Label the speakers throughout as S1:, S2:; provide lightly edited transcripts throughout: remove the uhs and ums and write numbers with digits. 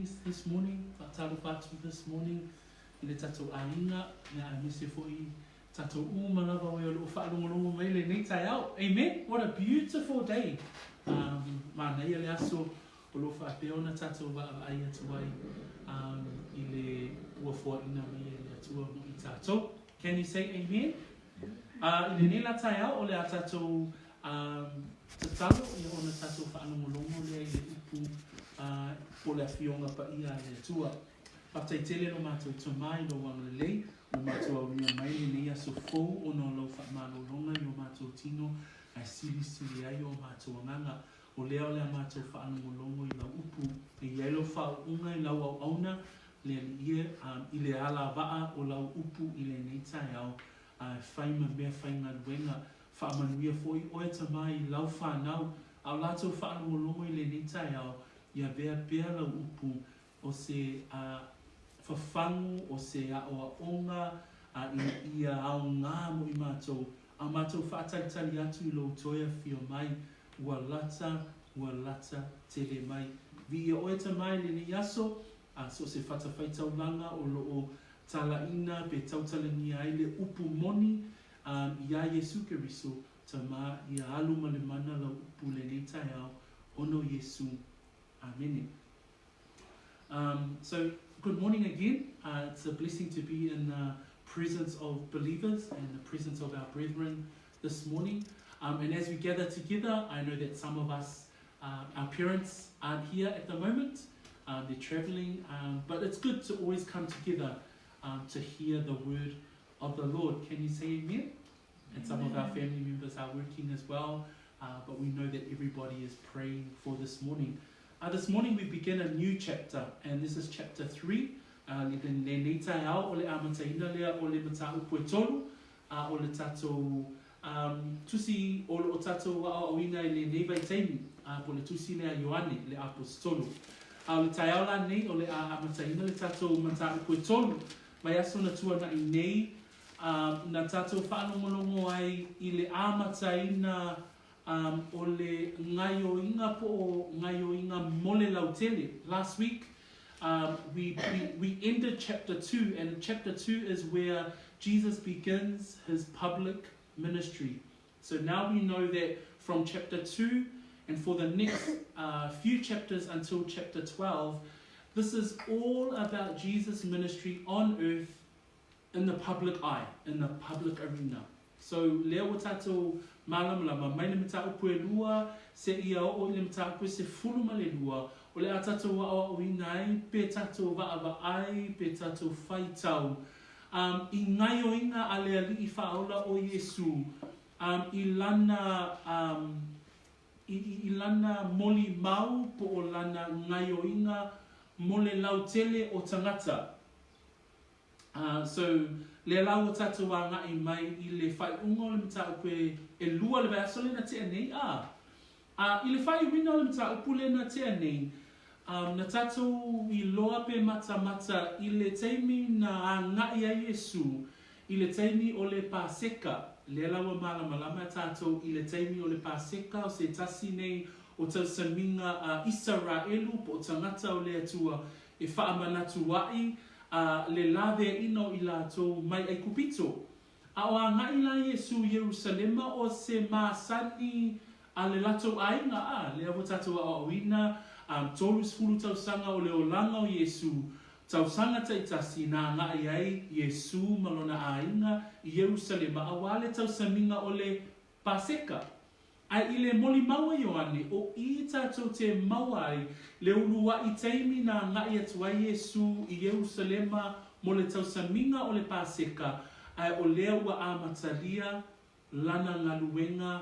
S1: This morning, faatalofa atu this morning i le tatou aiga, ia aemaise foi tatou uma lava o e o lo o faalogologo mai lenei taeao. Amen. What a beautiful day. Um, manaia le aso o lo o faapea ona tatou vaavaai atu ai um, i le ua foaina mai e le Atua mo i tatou. Can you say amen? Uh, I lenei la taeao o le a tatou um, tatalo ia ona tatou faalogologo lea i le upu uh, po le afioga paia a le Atua. Faafetai tele lo matou Tama i lou agalelei, ua matou aulia mai lenei aso fou ona o lau faamalologa i o matou tino ae silisili ai o matou agaga. O lea o le a matou faalogologo i lau upu, e i ai lau faauuga i lau auauna, le Alii e, i le alavaa o lau upu i lenei taeao, a e fai ma mea faigaluega. Faamanuia foi oe Tama i lau fanau, a o latou faalogologo i lenei taeao, ia avea pea lau upu o se a fafagu, o se aoaoga, a ina ia aoga mo i matou, a matou faatalitali atu i lou toe afio mai, ua lata, ua lata tele mai. Viia oe Tama i lenei aso, a so o se fatafaitaulaga o lo o talaina pe tautalagia ai le upu moni a iā Iesu Keriso, Tama, ia alu ma le mana lau upu lenei taeao, ona o Iesu. Amene. Um, so, good morning again. Uh, it's a blessing to be in the presence of believers and the presence of our brethren this morning. Um, and as we gather together, I know that some of us, uh, our parents aren't here at the moment. Um, they're traveling, um, but it's good to always come together um, to hear the word of the Lord. Can you say amen? And some of our family members are working as well, uh, but we know that everybody is praying for this morning. Uh, this morning we begin a new chapter, and this is chapter 3. Uh, le lenei taeao o le amataina lea o le mataupu e tolu, a o le tatou um, tusi o lo o tatou aoaoina i lenei vaitaimi, a po le tusi lea Ioane, le aposetolo. A o le taeao la nei o le a amataina le tatou mataupu e tolu, mai aso na tuana'i nei, a na tatou faalogologo ai i le amataina um, o le gaioiga po o gaioiga mo le lautele. Last week, um, we, we, we ended chapter 2, and chapter 2 is where Jesus begins his public ministry. So now we know that from chapter 2 and for the next uh, few chapters until chapter 12, this is all about Jesus' ministry on earth in the public eye, in the public arena. So, lea ua tatou malamalama, mai le mataupu e lua seia oo i le mataupu e 12, o le a tatou aoaoina ai pe tatou vaavaai pe tatou faitau um, i gaioiga a le Alii Faaola o Iesu um, i lana um, i, i, i lana molimau po o lana gaioiga mo le lautele o tagata. Ā, so, lea la ua tatou agai mai i le faaiuga o le mataupu e, e lua le vaiaso lea na tea nei, ā. Ā, i le faaiuina o le mataupu lea na tea nei, ā, na tatou iloa pe matamata i le taimi na agai ai Iesū i le taimi o le Paseka, lea la ua malamalama tatou i le taimi o le Paseka o se tasi nei o tausamiga a Isaraelu po o tagata o le Atua e faamanatu aʻi a le laveaiina o i latou mai ʻAikupito. A o agaʻi la Iesū i Ierusalema o se masani a le latou aiga, a lea ua tatou aoaoina, a 30 tausaga o le olaga o Iesū, tausaga taitasi na agaʻi ai Iesū ma lona aiga i Ierusalema auā le tausamiga o le Paseka. Ae i le molimau a Ioane, o i tatou te maua ai le uluaʻi taimi na agaʻi atu ai Iesū i Ierusalema mo le tausamiga o le Paseka, ae o lea ua amatalia lana galuega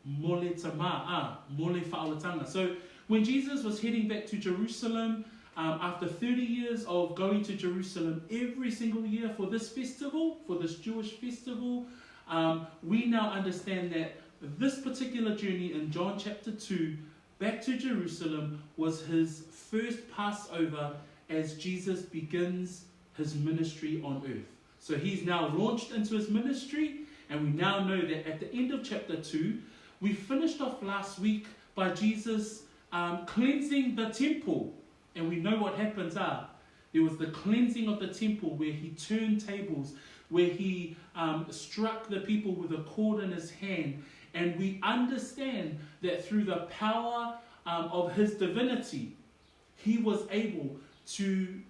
S1: mo le Tama, a, mo le faaolatanga. So, when Jesus was heading back to Jerusalem, um, after 30 years of going to Jerusalem every single year for this festival, for this Jewish festival, um, we now understand that this particular journey in John chapter 2 back to Jerusalem was his first Passover as Jesus begins his ministry on earth. So he's now launched into his ministry, and we now know that at the end of chapter 2, we finished off last week by Jesus um, cleansing the temple. And we know what happens, ah. There was the cleansing of the temple where he turned tables, where he um, struck the people with a cord in his hand. And we understand that through the power um, of his divinity, he was able to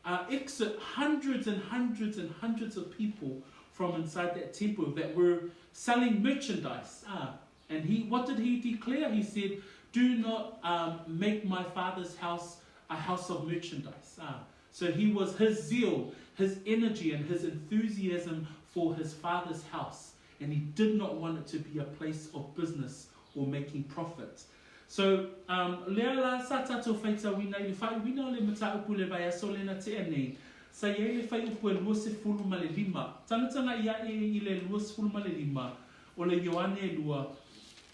S1: uh, exit hundreds and hundreds and hundreds of people from inside that temple that were selling merchandise. Ah, and he, what did he declare? He said, Do not um, make my father's house a house of merchandise. Ah, so he was his zeal, his energy, and his enthusiasm for his father's house. And he did not want it to be a place of business or making profit. So, um, lea la sa tatou faitauina i le faaiuina o le mataupu i le vaiaso lea na tea nei, sa i ai le fuaiupu e 25. Tagataga i aʻe i le 25 o le Ioane e lua,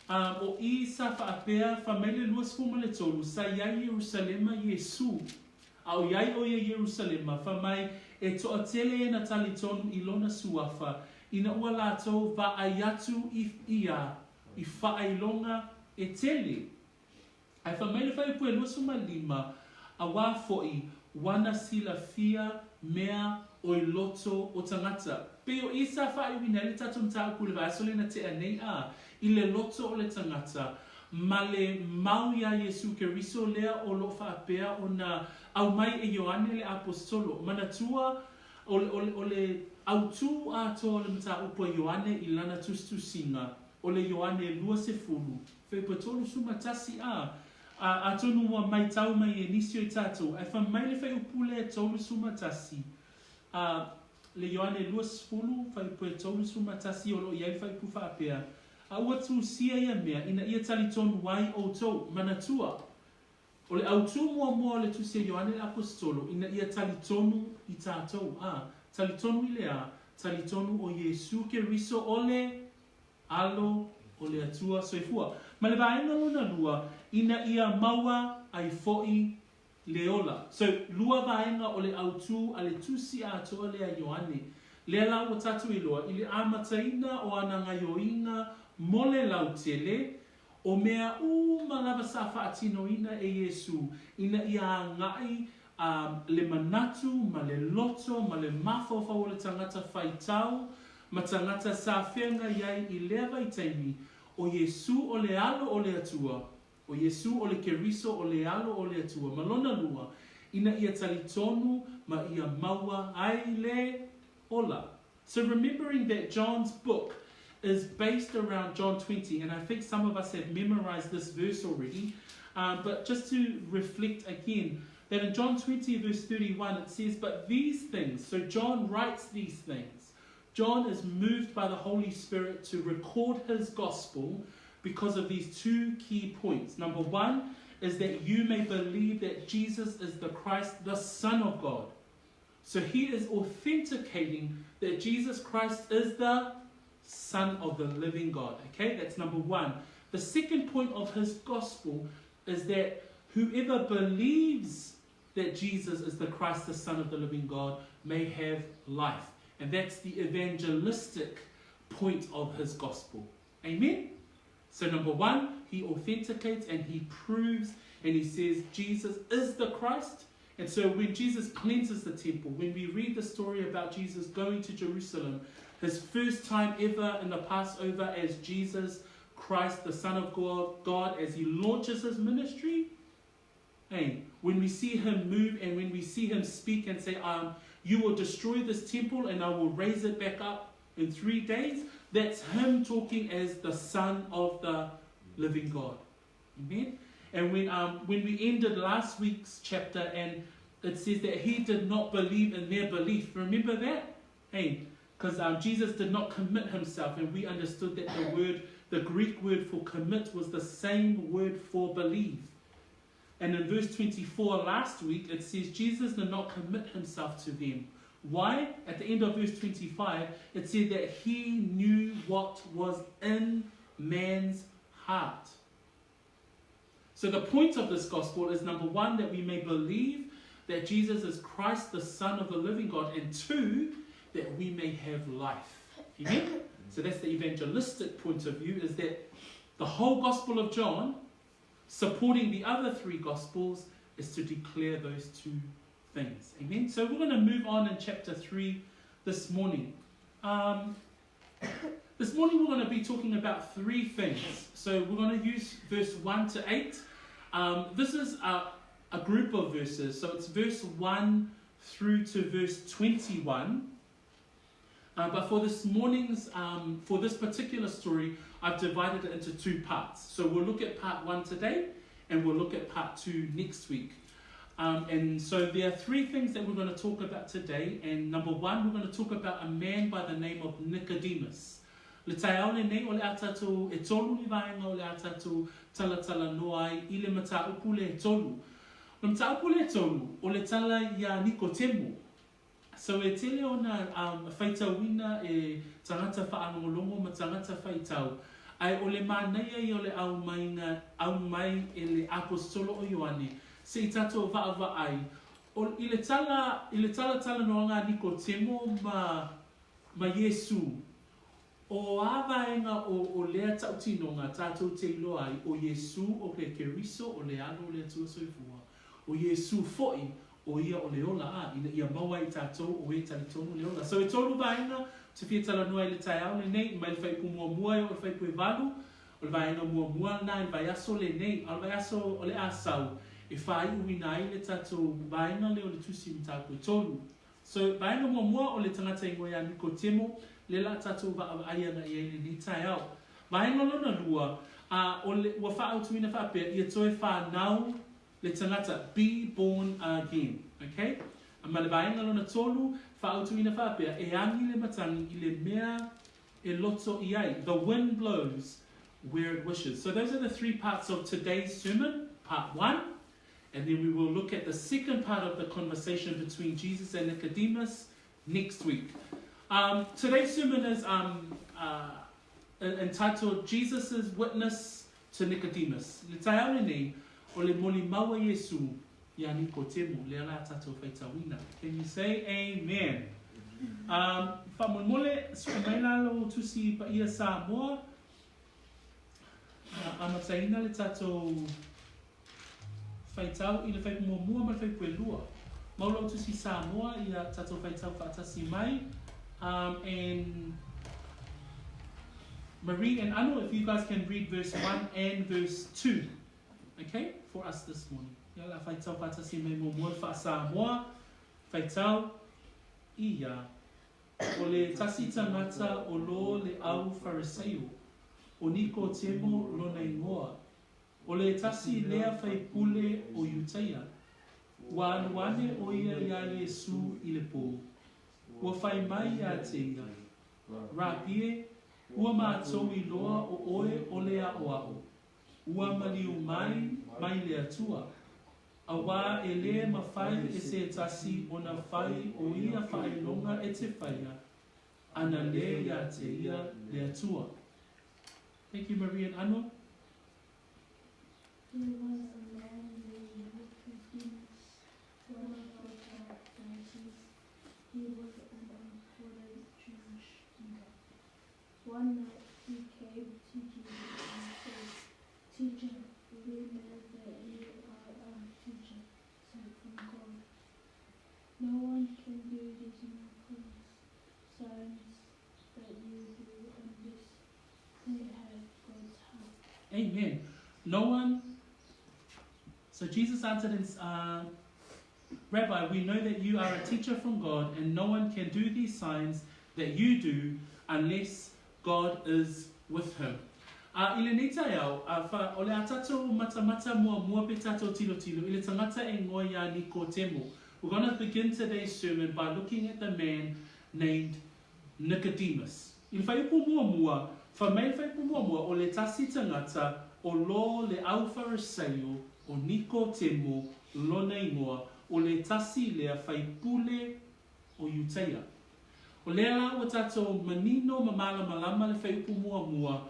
S1: a o i sa faapea, fa mai le 23, sa i ai Ierusalema Iesu, a o i ai ʻo ia i Ierusalema, fa mai e toatele e na talitonu i lona suafa, ina ua latou vaai atu i ia i faailoga e tele. Ae fai mai le fuaiupu e 25, Auā foʻi ua silafia mea o i loto o tagata. Pei o i sa faaiuina ai le tatou mataupu i le vaiaso lea na tea nei, a, i le loto o le tagata, ma le mau iā Iesu Keriso lea o loo faapea ona aumai e Ioane le Aposetolo. Manatua, o le, o le, o le autū atoa o le mataupu a Ioane i lana tusitusiga, o le Ioane 20, fuaiupu e 31 a, a, atonu ua maitau mai e nisi o i tatou, ae fai mai le fuaiupu lea e 31, a, le Ioane 20, fuaiupu e 31 o lo o i ai le fuaiupu faapea, A ua tusia ia mea ina ia talitonu ai outou, manatua, O le autū muamua o le Tusi a Ioane le Aposetolo, ina ia talitonu i tatou, a, talitonu i le a, talitonu o Iesu Keriso o le Alo o le Atua Soifua. Ma le vaega lona lua, ina ia maua ai foʻi le ola. So, lua vaega o le autū a le Tusi atoa lea a Ioane. Lea la ua tatou iloa i le amataina o ana gaioiga mo le lautele, O mea uma lava sa faatinoina e Iesū ina ia agai a le manatu ma le loto ma le mafaufau o le tagata faitau ma tagata sa feagai ai i lea vaitaimi, o Iesū o le Alo o le Atua, o Iesū o le Keriso o le Alo o le Atua, ma lona lua, ina ia talitonu ma ia maua ai le ola. So remembering that John's book is based around John 20, and I think some of us have memorized this verse already, um, but just to reflect again, that in John 20, verse 31, it says, But these things, so John writes these things. John is moved by the Holy Spirit to record his gospel because of these two key points. Number one is that you may believe that Jesus is the Christ, the Son of God. So he is authenticating that Jesus Christ is the Son of the living God. Okay, that's number one. The second point of his gospel is that whoever believes that Jesus is the Christ, the Son of the living God, may have life. And that's the evangelistic point of his gospel. Amen? So, number one, he authenticates and he proves and he says Jesus is the Christ. And so, when Jesus cleanses the temple, when we read the story about Jesus going to Jerusalem, his first time ever in the Passover as Jesus Christ, the Son of God, God as he launches his ministry, hey, when we see him move and when we see him speak and say, um, You will destroy this temple and I will raise it back up in three days, that's him talking as the Son of the living God. Amen? And when, um, when we ended last week's chapter and it says that he did not believe in their belief. Remember that? Hey, because um, Jesus did not commit himself, and we understood that the word, the Greek word for commit, was the same word for believe. And in verse 24 last week, it says Jesus did not commit himself to them. Why? At the end of verse 25, it said that he knew what was in man's heart. So the point of this gospel is number one, that we may believe that Jesus is Christ, the Son of the living God, and two, that we may have life. Amen? So that's the evangelistic point of view, is that the whole Gospel of John, supporting the other three Gospels, is to declare those two things. Amen. So we're going to move on in chapter 3 this morning. Um, this morning we're going to be talking about three things. So we're going to use verse 1 to 8. Um, this is a, a group of verses. So it's verse 1 through to verse 21. Uh, but for this morning's, um, for this particular story, I've divided it into two parts. So we'll look at part one today, and we'll look at part two next week. Um, and so there are three things that we're going to talk about today. And number one, we're going to talk about a man by the name of Nicodemus. Le taeao lenei o le a tātou e tolu ni vaenga o le a tātou talatalanoa ai i le mataupu le tolu. O le mataupu le tolu, o le tala ia Nikotemo. So e tele ona um, faitauina e tagata whaalongolongo ma tagata whaitau. Ai o le manaia ia o le aumainga, aumai e le apositolo o Ioane, se i tātou vaavaai, o, i le tala, i le talatalanoaga a Nikotemo ma, ma Iesu, o a vaega o, o lea tautinoga tātou te iloa ai, o Iesu o ke Keriso o le alo o le Atua soifua, o Iesu fo'i, o ia o le ola, a, ina ia maua ai tātou o e talitonu le ola. So e tolu vaega, ou te fia talanoa i le taeao lenei, mai le faaiupu muamua e oo i le faaiupu e valu, O le vaega muamua lena i le vaiaso lenei, a o le vaiaso o le a sau, e faaiuina ai le tatou vaega lea o le Tusi Mataupu e tolu. So, vaega muamua o le tagata ingoa ia Nikotemo, lea la tatou vaavaai ana i ai lenei taeao. Vaega lona lua, a o le, ua faaautuina faapea, ia toe whanau le tagata, be born again. Okay? Ma le vaega lona tolu, faaautuina faapea, e agi le matangi i le mea e loto i ai. The wind blows where it wishes. So those are the three parts of today's sermon, part one. And then we will look at the second part of the conversation between Jesus and Nicodemus next week. Um, today's sermon is um, uh, entitled Jesus' Witness to Nicodemus. Le taeao lenei, o le molimau a Iesu ia Nikotemo, lea la tātou faitauina. Can you say amen? Um, faamolemole, sue mai la lo tusi paia Samoa, uh, amataina le tātou faitau i le faaiupu muamua ma le faaiupu e lua. Mau lau tusi Samoa ia tātou faitau faatasi mai. Um, and Marie and Anu, if you guys can read verse 1 and verse 2, okay, for us this morning. Ia la faitau faatasi mai muamua le faa-Samoa, faitau ia. O le tasi tagata o lo le au Fariseio, o Nikotemo lona ingoa, O le tasi lea faipule o Iutaia, ua alu ane ʻo ia iā Iesū i le pō, ua fai mai iā te ia, Rapi e, ua mātou iloa ʻo ʻoe o le aʻoaʻo, ua maliu mai mai le Atua, auā e lē mafai e se tasi ona fai o ia faailoga e te faia, ana lē iā te ia le Atua. Thank you, Marie and Ano.
S2: There was a man named Nicodemus, one of the Pharisees. He was an important Jewish leader. One night he came to Jesus and said, Teacher, we know that you are a teacher sent from God. No one can do these miracles, signs that you do unless they have God's help.
S1: Amen. No one. So Jesus answered and uh, Rabbi, we know that you are a teacher from God, and no one can do these signs that you do unless God is with him. A i lenei taeao, a wha, o le a tatou matamata muamua pe tatou tilotilo i le tangata e ngoa ia Nikotemo. We're going to begin today's sermon by looking at the man named Nicodemus. I le whaiupu muamua, wha mai le whaiupu muamua o le tasi tangata o lo le au Fariseio o Nikotemo lona ingoa, o le tasi lea faipule o Iutaia. O lea la ua tatou manino ma malamalama le whaiupu muamua,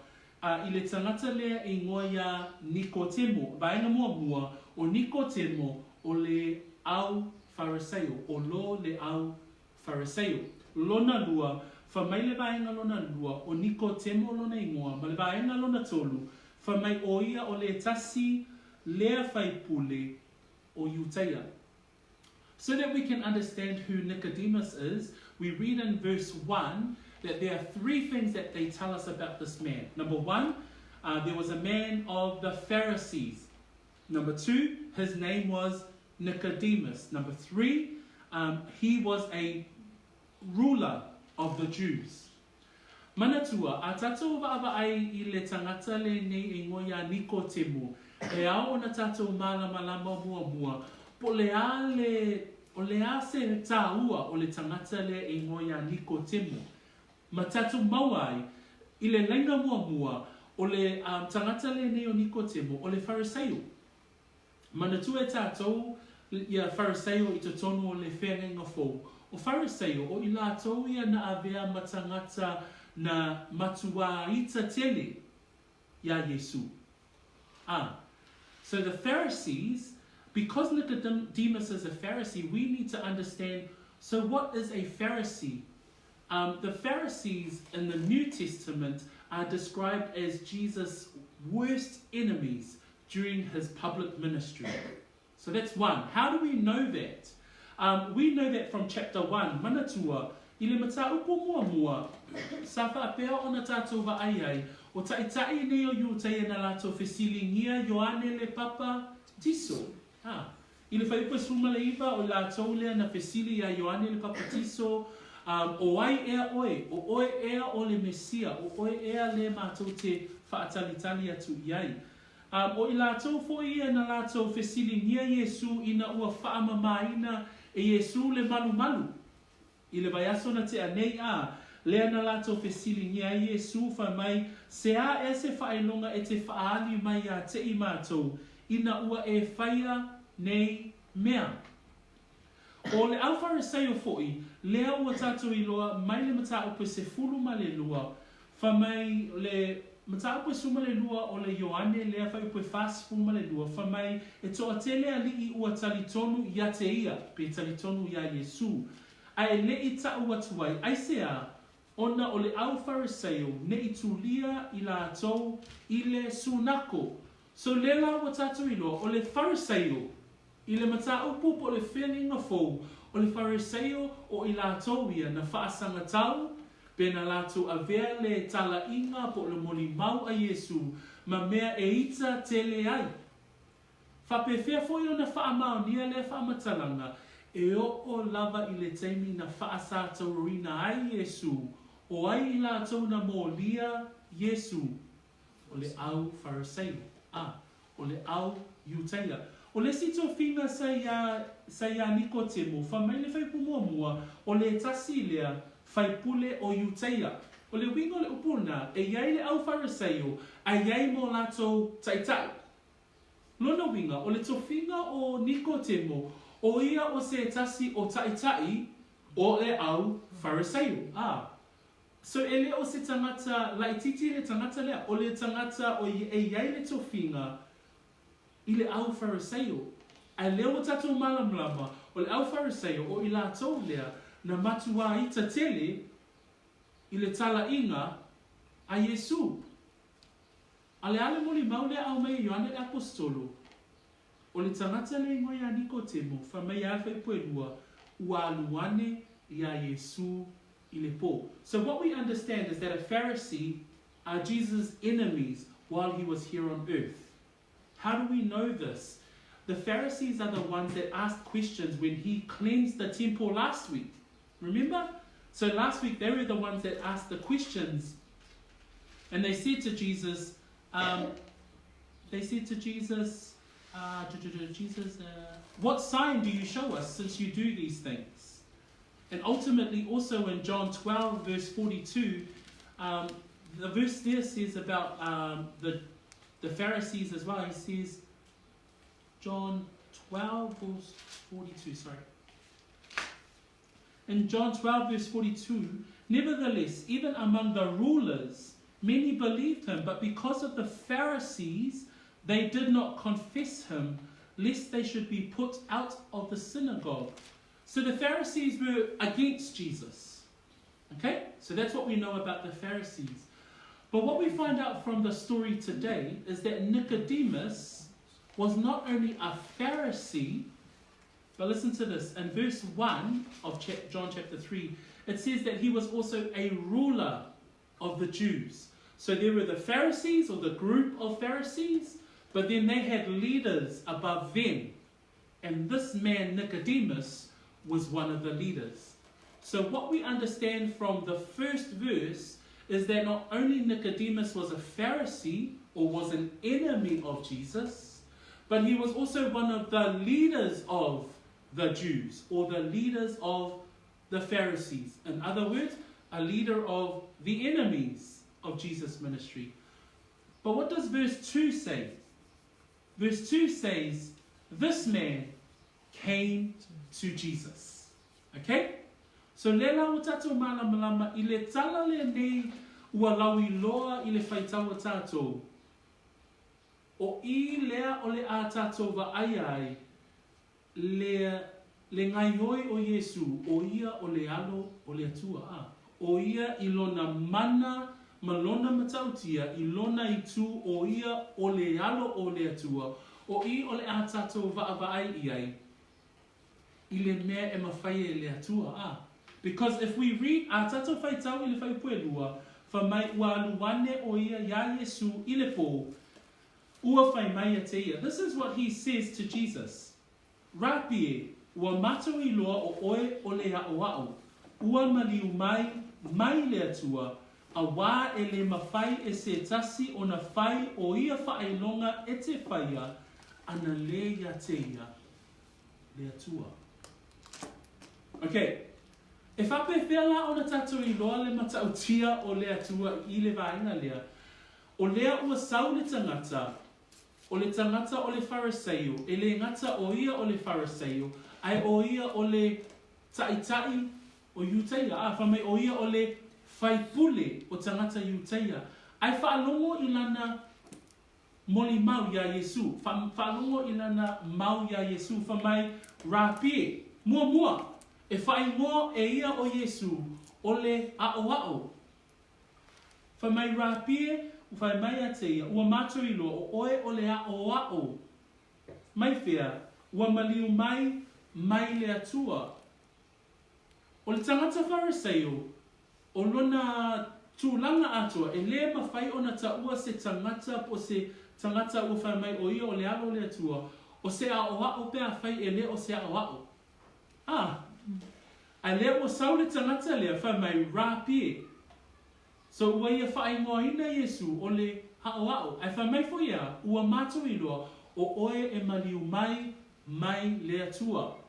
S1: a i le tangata lea e ingoa ia Nikotemo, vaega muamua o Nikotemo o le au Fariseio, o lo le au Fariseio. Lona lua, fa mai le vaega lona lua, o Nikotemo lona ingoa, ma le vaega lona tolu, fa mai o ia o le tasi lea faipule o. o Iutaia. So that we can understand who Nicodemus is, we read in verse 1 that there are three things that they tell us about this man. Number one, there was a man of the Pharisees. Number two, his name was Nicodemus. Number three, he was a ruler of the Jews. Manatua, a tatou vaavaai i le tagata lenei e ingoa ia Nikotemo, e ao ona tatou malamalama muamua po le a le, o le a se tāua o le tagata lea e ingoa ia Nikotemo. Ma tatou maua ai, i le laina muamua, o le tagata lenei o Nikotemo, o le Fariseio. Manatua e tatou ia Fariseio i totonu o le Feagaiga Fou. O Fariseio, o i latou ia na avea ma tagata na matuā ita tele iā Iesu. A. So the Pharisees, because Nicodemus is a Pharisee, we need to understand, so what is a Pharisee? The Pharisees in the New Testament are described as Jesus' worst enemies during his public ministry. So that's one. How do we know that? We know that from chapter 1, Manatua, i le mataupu muamua, sa faapea ona tatou vaai ai, o ta'ita'i nei o Iutaia na latou fesiligia Ioane le Papa tiso. A. I le fuaiupu e 19, o i latou lea na fesili iā Ioane le Papatiso, O ai ea oe? O oe ea o le Mesia? O oe ea le matou te faatalitali atu i ai? O i latou foi ia na latou fesiligia Iesū ina ua faamamaina e Iesū le malumalu. I le vaiaso na tea nei a, lea na latou fesiligia ai Iesū, fai mai, Se a ea se faailoga e te faaali mai iā te i matou, ina ua e faia nei mea? O le au Fariseio foi, lea ua tatou iloa mai le mataupu e 12, fai mai le mataupu e 12 o le Ioane lea fuaiupu e 42, fai mai e toatele alii ua talitonu ia te ia, pe talitonu iā Iesū, a e le i ta'u atu ai, aisea? Ona o le au Fariseio ne i tulia i latou i le sunako. So lea la ua tatou iloa, o le Fariseio, I le mataupu po o le feagaiga fou, o le Fariseio o i latou ia na faasagatau pe na latou avea le talaiga po o le molimau a Iesu ma mea e ita tele ai. Faapefea foi ona faamaonia lea faamatalaga e oo lava i le taimi na faasatauroina ai Iesu, o ai i latou na molia Iesu? O le au Fariseio, a, o le au Iutaia. O le isi tofiga sa iā, sa iā Nikotemo, fai mai le fuaiupu muamua, o le tasi lea faipule o Iutaia. O le uiga o le upu lena, e i ai le au Fariseio, a i ai mo latou taitai. Lona uiga, o le tofiga o Nikotemo, o ia o se tasi o taitai o le au Fariseio, a. So e le o se tagata laitiiti le tagata lea, o le tagata o e i ai le tofiga i le au Fariseio. A lea ua tatou malamalama, o le au Fariseio o i latou lea na matuā ita tele i le talaiga a Iesu. A le a le molimau lea aumai e Ioane le Aposetolo? O le tagata le igoa ia Nikotemo, fai mai ia fuaiupu e lua, ua alu ane iā Iesu i le pō. So what we understand is that a Pharisee are Jesus' enemies while he was here on earth. How do we know this? The Pharisees are the ones that asked questions when he cleansed the temple last week. Remember? So last week they were the ones that asked the questions. And they said to Jesus, they said to Jesus, Jesus, what sign do you show us since you do these things? And ultimately, also in John 12, verse 42, the verse there says about the Pharisees as well. He says, John 12, verse 42, sorry. In John 12, verse 42, nevertheless, even among the rulers, many believed him, but because of the Pharisees, they did not confess him, lest they should be put out of the synagogue. So the Pharisees were against Jesus. Okay? So that's what we know about the Pharisees. But what we find out from the story today is that Nicodemus was not only a Pharisee, but listen to this. In verse 1 of John chapter 3, it says that he was also a ruler of the Jews. So there were the Pharisees or the group of Pharisees, but then they had leaders above them. And this man, Nicodemus, was one of the leaders. So what we understand from the first verse is that not only Nicodemus was a Pharisee or was an enemy of Jesus, but he was also one of the leaders of the Jews or the leaders of the Pharisees. In other words, a leader of the enemies of Jesus' ministry. But what does verse 2 say? Verse 2 says, This man came to Jesus. Okay? So le la o tātou malamalama i le tala lenei ua lauiloa i le faitau a tātou. O i lea o le a tātou vaai ai, le, le gaioi o Iesu, o ia o le Alo o le Atua, a o ia i lona mana ma lona matautia i lona itu o ia o le Alo o le Atua, o i o le a tātou vaavaai i ai i le mea e mafai e le Atua, a. Because if we read, a tātou faitau i le fuaiupu e lua, fai mai ua alu ane o ia iā Iesu i le pō, ua fai mai ia te ia. This is what he says to Jesus, Rapi e, ua matou iloa o oe o le aʻoaʻo, ua maliu mai, mai le Atua, auā e le mafai e se tasi ona fai o ia faailoga e te faia, ana le ia te ia, le Atua. Ok, e faapefea la ona tatou iloa le matautia o le Atua i le vaega lea? O lea ua sau le tagata, o le tagata o le Fariseio, e le gata o ia o le Fariseio, ae o ia o le taitai o Iutaia, a, fai mai o ia o le faipule o tagata Iutaia, ae faalogo i lana molimau iā Iesu, faalogo i lana mau iā Iesu, fai mai, Rapi, muamua, e faaigoa e ia o Iesu o le aʻoaʻo. Fai mai, Rapi, fai mai ia te ia, ua matou iloa o oe o le aʻoaʻo. Mai fea, ua maliu mai, mai le Atua. O le tagata Fariseio, o lona tulaga atoa, e le mafai ona taua se tagata po o se tagata ua fai mai o ia o le Alo o le Atua, o se aʻoaʻo pe afai e le o se aʻoaʻo. A! A lea ua sau le tagata lea, fai mai, Rapi. So ua ia faaigoaina Iesu o le aʻoaʻo. Ae fai mai foi ia, ua matou iloa o oe e maliu mai, mai le Atua.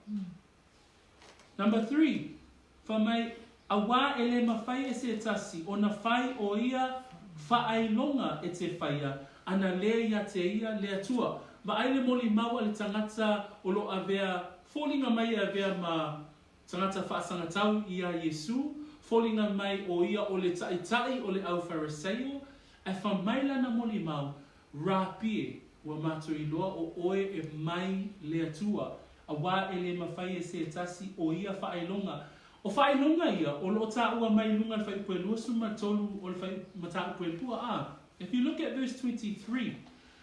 S1: Number three, fai mai, auā e le mafai e se tasi ona fai o ia faailoga e te faia, ana le ia te ia le Atua. Vaai le molimau a le tagata o lo avea foliga mai e avea ma tagata faasagatau iā Iesu, foliga mai o ia o le taitai o le au Fariseio, ae fai mai lana molimau, Rapi e, ua matou iloa o oe e mai le Atua, auā e le mafai e se tasi o ia faailoga. O faailoga ia, o lo o taua mai i luga i le fuaiupu e 23 o le mataupu e lua, a. If you look at verse 23,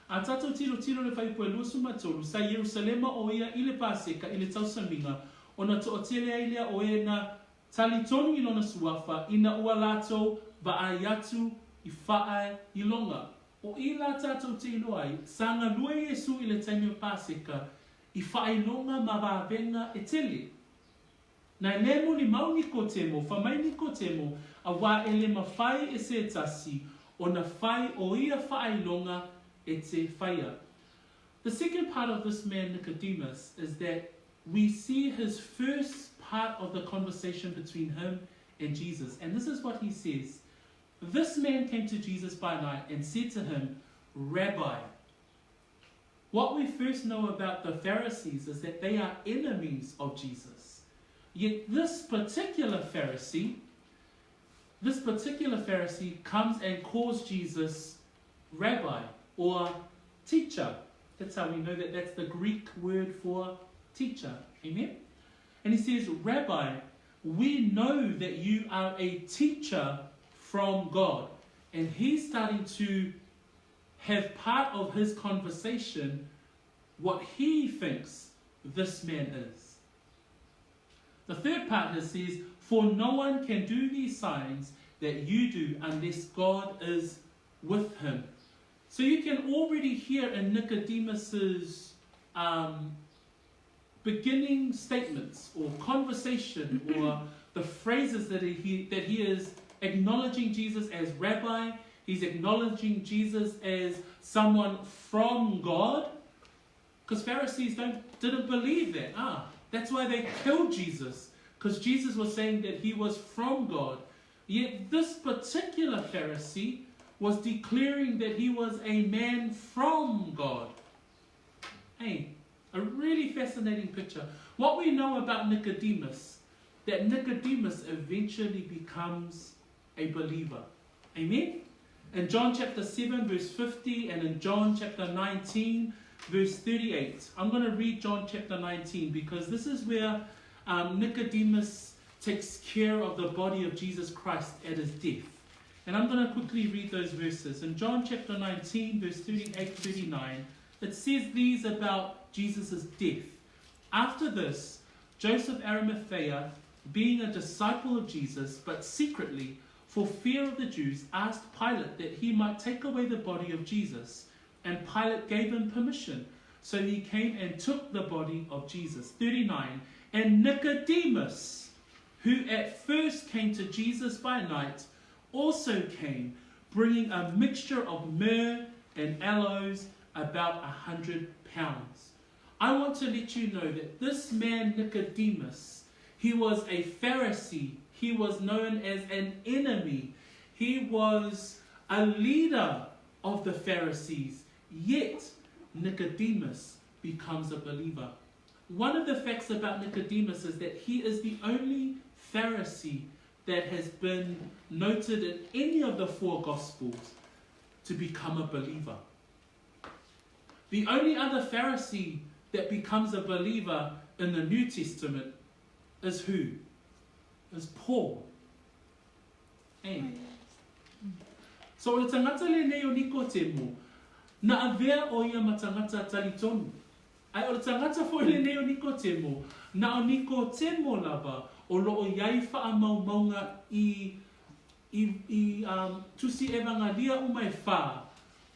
S1: a tatou tilotilo i le fuaiupu e 23, sa Ierusalema o ia i le Paseka i le tausamiga, ona toatele ai lea o e na talitonu i lona suafa ina ua latou vaai atu i faailoga. O i la tatou te iloa ai, sa galue Iesu i le taimi o Paseka i faailoga ma vavega e tele. Na e le molimau Nikotemo, fa mai Nikotemo, auā e le mafai e se tasi ona fai o ia faailoga e te whaia. The second part of this man Nicodemus is that we see his first part of the conversation between him and Jesus. And this is what he says. This man came to Jesus by night and said to him, Rabbi, what we first know about the Pharisees is that they are enemies of Jesus. Yet this particular Pharisee, this particular Pharisee comes and calls Jesus rabbi or teacher. That's how we know that that's the Greek word for teacher. Amen? And he says, Rabbi, we know that you are a teacher from God. And he's starting to have part of his conversation what he thinks this man is. The third part here says, For no one can do these signs that you do unless God is with him. So you can already hear in Nicodemus's beginning statements or conversation or the phrases that he, that he is acknowledging Jesus as rabbi, he's acknowledging Jesus as someone from God. Because Pharisees don't, didn't believe that. Ah, that's why they killed Jesus. Because Jesus was saying that he was from God. Yet this particular Pharisee was declaring that he was a man from God. Hey, a really fascinating picture. What we know about Nicodemus, that Nicodemus eventually becomes a believer. Amen? In John chapter 7, verse 50, and in John chapter 19, verse 38. I'm going to read John chapter 19 because this is where Nicodemus takes care of the body of Jesus Christ at his death. And I'm going to quickly read those verses. In John chapter 19, verse 38 39, it says these about Jesus' death. After this, Joseph Arimathea, being a disciple of Jesus, but secretly, for fear of the Jews, asked Pilate that he might take away the body of Jesus. And Pilate gave him permission. So he came and took the body of Jesus. 39. And Nicodemus, who at first came to Jesus by night, also came, bringing a mixture of myrrh and aloes, about 100 pounds. I want to let you know that this man Nicodemus, he was a Pharisee. He was known as an enemy. He was a leader of the Pharisees. Yet, Nicodemus becomes a believer. One of the facts about Nicodemus is that he is the only Pharisee that has been noted in any of the four Gospels to become a believer. The only other Pharisee that becomes a believer in the New Testament is who? Is Paul. Eh. So o le tagata lenei o Nikotemo, na avea o ia ma tagata talitonu. Ae o le tagata foi lenei o Nikotemo, na o Nikotemo lava o loo iai faamaumauga i i, i tusi evangalia uma e whā,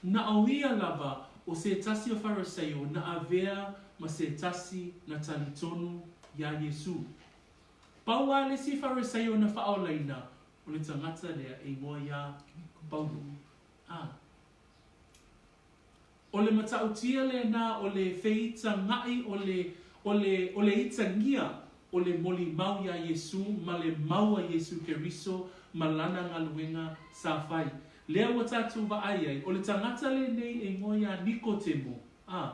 S1: na o ia lava o se tasi o Fariseio na avea ma se tasi na talitonu iā Iesu. Pau a le isi Fariseio na faaolaina o le tagata lea e igoa ia Paulo. Ah. O le matautia lenā o le feitagaʻi o le o le o le itagia o le molimau iā Iesu ma le mau a Iesu Keriso ma lana galuega sa fai. Lea ua tatou vaai ai, o le tagata lenei e igoa ia Nikotemo, a,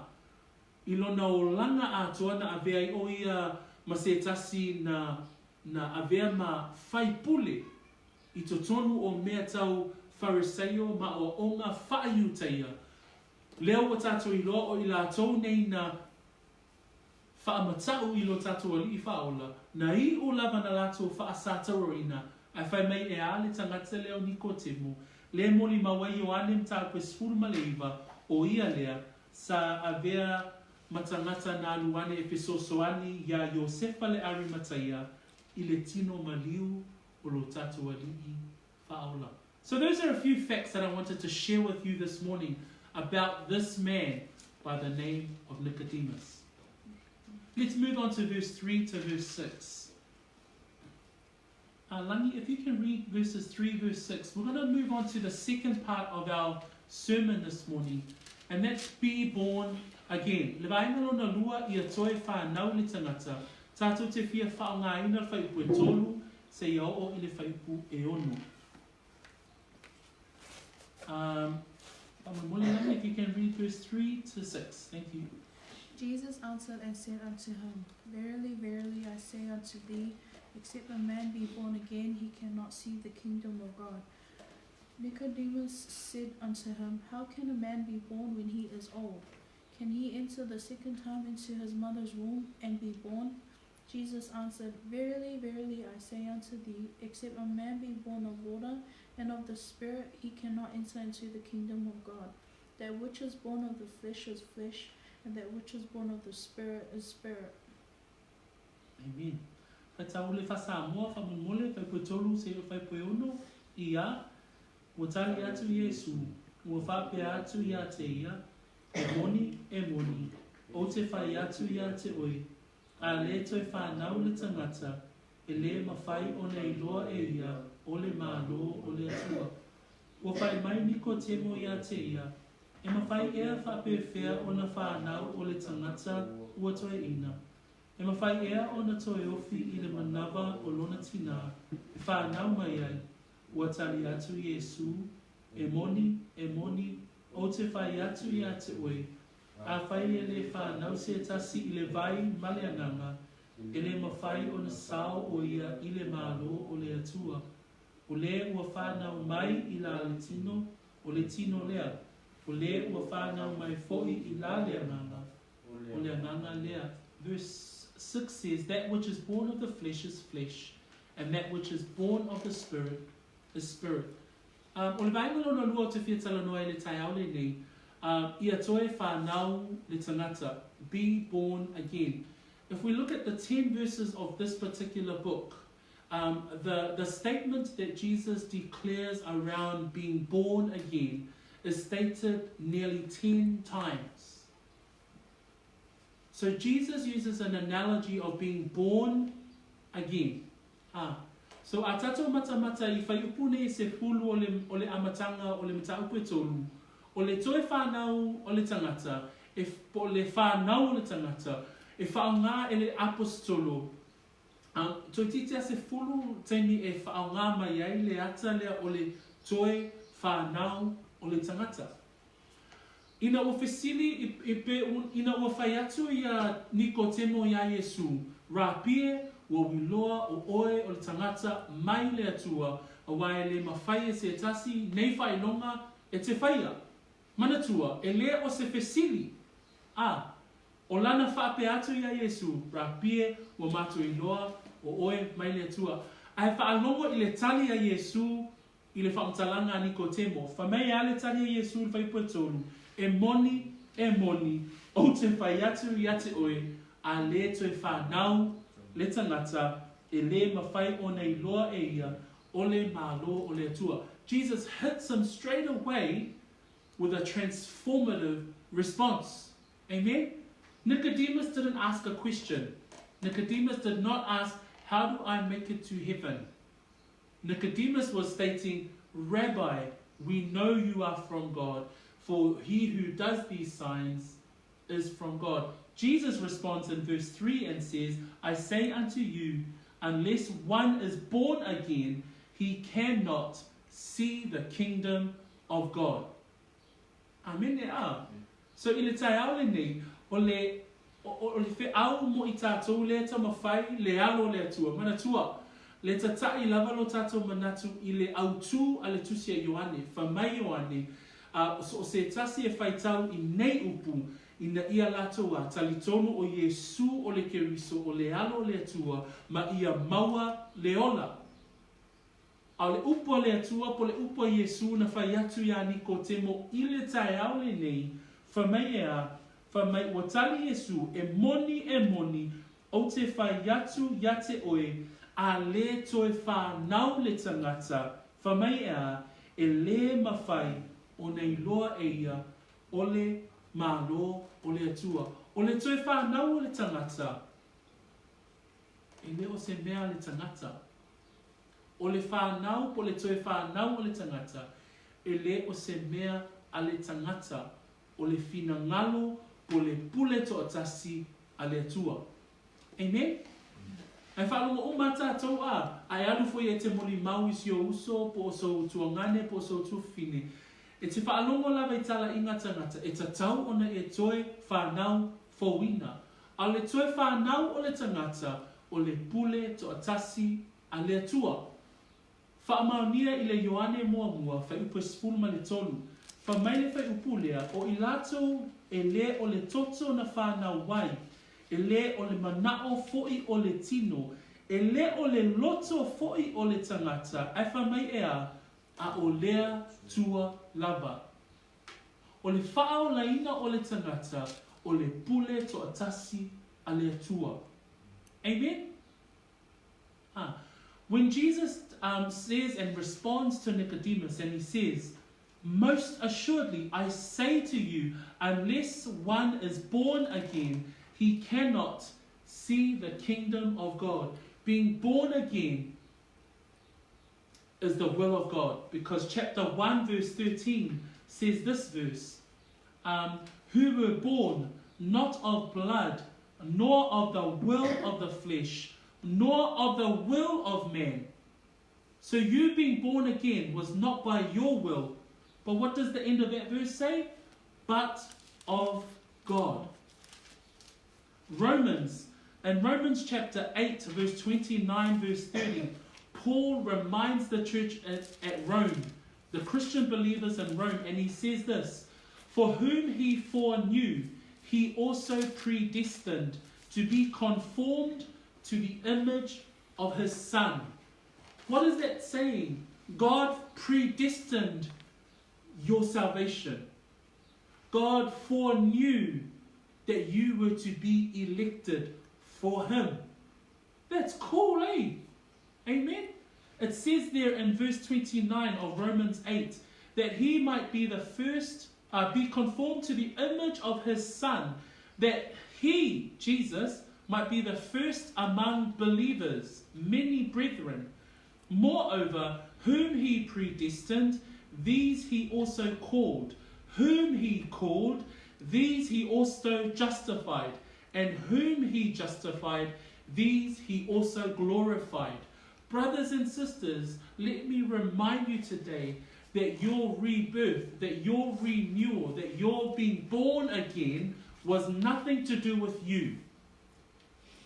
S1: i lona olaga atoa na avea ai o ia ma se tasi na na avea ma faipule i totonu o mea tau Fariseio ma aoaoga faa-Iutaia. Lea ua tatou iloa o i latou nei na faamata'u i lo tatou Alii Faaola, na iʻu lava na latou faasatauaina, ae fai mai e a le tagata lea o Nikotemo, le molimau ai Ioane mataupu e 19, o ia lea sa avea ma tagata na alu ane e fesoasoani iā Iosefa le Arimataia i le tino maliu o lo tatou Alii Faaola. So those are a few facts that I wanted to share with you this morning about this man by the name of Nicodemus. Let's move on to verse 3 to verse 6. Langi, if you can read verses 3, verse 6, we're going to move on to the second part of our sermon this morning, and that's be born again. Le vaega lona lua ia toe whanau le tangata, tatou te fia faaaogaina le fuaiupu e tolu, seia oo i le fuaiupu e ono. Langi, if you can read verse 3 to 6. Thank you.
S2: Jesus answered and said unto him, Verily, verily, I say unto thee, except a man be born again, he cannot see the kingdom of God. Nicodemus said unto him, How can a man be born when he is old? Can he enter the second time into his mother's womb and be born? Jesus answered, Verily, verily, I say unto thee, except a man be born of water and of the Spirit, he cannot enter into the kingdom of God. That which is born of the flesh is flesh, And that which is born of the Spirit is spirit.
S1: Amen. Faitau le fa-Samoa, faamolemole, faipuetolu seia faipueono, ia, ua tali atu Iesu, ua faapea atu ia te ia, E moni, e moni, ou te whai atu ia te oe, a lē toe whānau le tangata, e lē mawhai ona iloa e ia o le Mālō o le Atua. Ua whai mai Nikotemo ia te ia, E mawhai ea whapewhea ona whānau o le tangata ua toeina? E mawhai ea ona toe ofi i le manawa o lona tinā e whānau mai ai? Ua tali atu Iesū, E moni, e moni, ou te whai atu ia te oe, afai e lē whānau se tasi i le vai ma le Agaga, e lē mawhai ona sao o ia i le Mālō o le Atua. O lē ua whānau mai i la le tino, o le tino lea, o lē ua whānau mai foʻi i la le Agaga, o le Agaga lea. Verse 6 says, That which is born of the flesh is flesh, and that which is born of the Spirit is spirit. Um, o le vaega lona lua ou te fia talanoa ai le taeao lenei, um, ia toe whānau le tangata, be born again. If we look at the 10 verses of this particular book, um, the, the statement that Jesus declares around being born again is stated nearly 10 times. So Jesus uses an analogy of being born again. Ah. So a tatou matamata i whaiupu nei se hulu o le, o le amatanga o le mataupu e tolu, o le toe whanau o le tangata, e, po o le whanau o le tangata, e whaongā e le apostolo, a, toeitiiti a sefulu taimi e whaongā mai ai le ata lea o le toe whanau o le tangata. Ina ua fesili i, i pe, ina ua fai atu ia Nikotemo iā Iesū, Rapie, ua wiloa o oe o le tagata mai le Atua, auā e lē mafai e se tasi nei faailoga e te faia. Manatua, e lē o se fesili, a, o lana faapea atu iā Iesū, Rapie, ua matou iloa o oe mai le Atua. A e faalogo i le tali a Iesū I le faamatalaga a Nikotemo, fai mai a le tali a Iesu i le fuaiupu e tolu, E moni, e moni, ou te fai atu ia te oe, a lē toe whanau le tangata, e lē mawhai ona iloa e ia, o le Malo o le Atua. Jesus hits him straight away with a transformative response. Amen? Nicodemus didn't ask a question. Nicodemus did not ask, How do I make it to heaven? Nicodemus was stating, Rabbi, we know you are from God, for he who does these signs is from God. Jesus responds in verse 3 and says, I say unto you, unless one is born again, he cannot see the kingdom of God. Amene a. So i le taeao lenei, o le, o, o le feau mo i tatou lea taumafai le alo o le Atua. Manatua, le tataʻi lava lo tatou manatu i le autū a le Tusi a Ioane, fai mai Ioane, a, so o se tasi e faitau i nei upu, ina ia latou a talitonu o Iesū o le Keriso o le alo o le Atua ma ia maua le ola. A o le upu a le Atua, po o le upu a Iesū na fai atu iā Nikotemo i le taeao lenei, fai mai e a, fai mai ua tali Iesū, e moni, e moni, ou te fai atu ia te oe, a lē toe whānau le tangata, fai mai e a, e lē mawhai ona iloa e ia o le Mālō o le Atua. O le toe whānau o le tangata, e le o se mea a le tangata. O le whanau po le toe whanau o le tangata, e le o se mea a le tangata, o le finagalo po le pule toatasi a le Atua. Amen? Ae faalogo uma a tatou a, a e alu foi e te molimau i si ou uso, po o sou tuagane, po o sou tuafafine. E te faalogo lava i talaiga tangata, e tatau ona e toe whanau fouina. A o le toe whanau o le tangata, o le pule toatasi a le Atua. Faamaonia i le Ioane muamua, fuaiupu e 13. Fai mai le fuaiupu lea, o i latou e lē o le toto na whanau ai, e lē o le manao foʻi o le tino, e lē o le loto foʻi o le tangata, ae fai mai e a, a o lea tua lava. O le faaolaina o le tagata, o le pule toatasi a le Atua. Amen? Ah. When Jesus um, says and responds to Nicodemus and he says, Most assuredly I say to you, unless one is born again, he cannot see the kingdom of God. Being born again is the will of God because chapter 1 verse 13 says this verse um, who were born not of blood nor of the will of the flesh nor of the will of man so you being born again was not by your will but what does the end of that verse say but of God Romans in Romans chapter 8 verse 29 verse 30 Paul reminds the church at, at Rome, the Christian believers in Rome, and he says this For whom he foreknew, he also predestined to be conformed to the image of his Son. What is that saying? God predestined your salvation. God foreknew that you were to be elected for him. That's cool, eh? Amen? It says there in verse 29 of Romans 8 that he might be the first, uh, be conformed to the image of his son, that he, Jesus, might be the first among believers, many brethren. Moreover, whom he predestined, these he also called. Whom he called, these he also justified. And whom he justified, these he also glorified. Brothers and sisters, let me remind you today that your rebirth, that your renewal, that your being born again was nothing to do with you,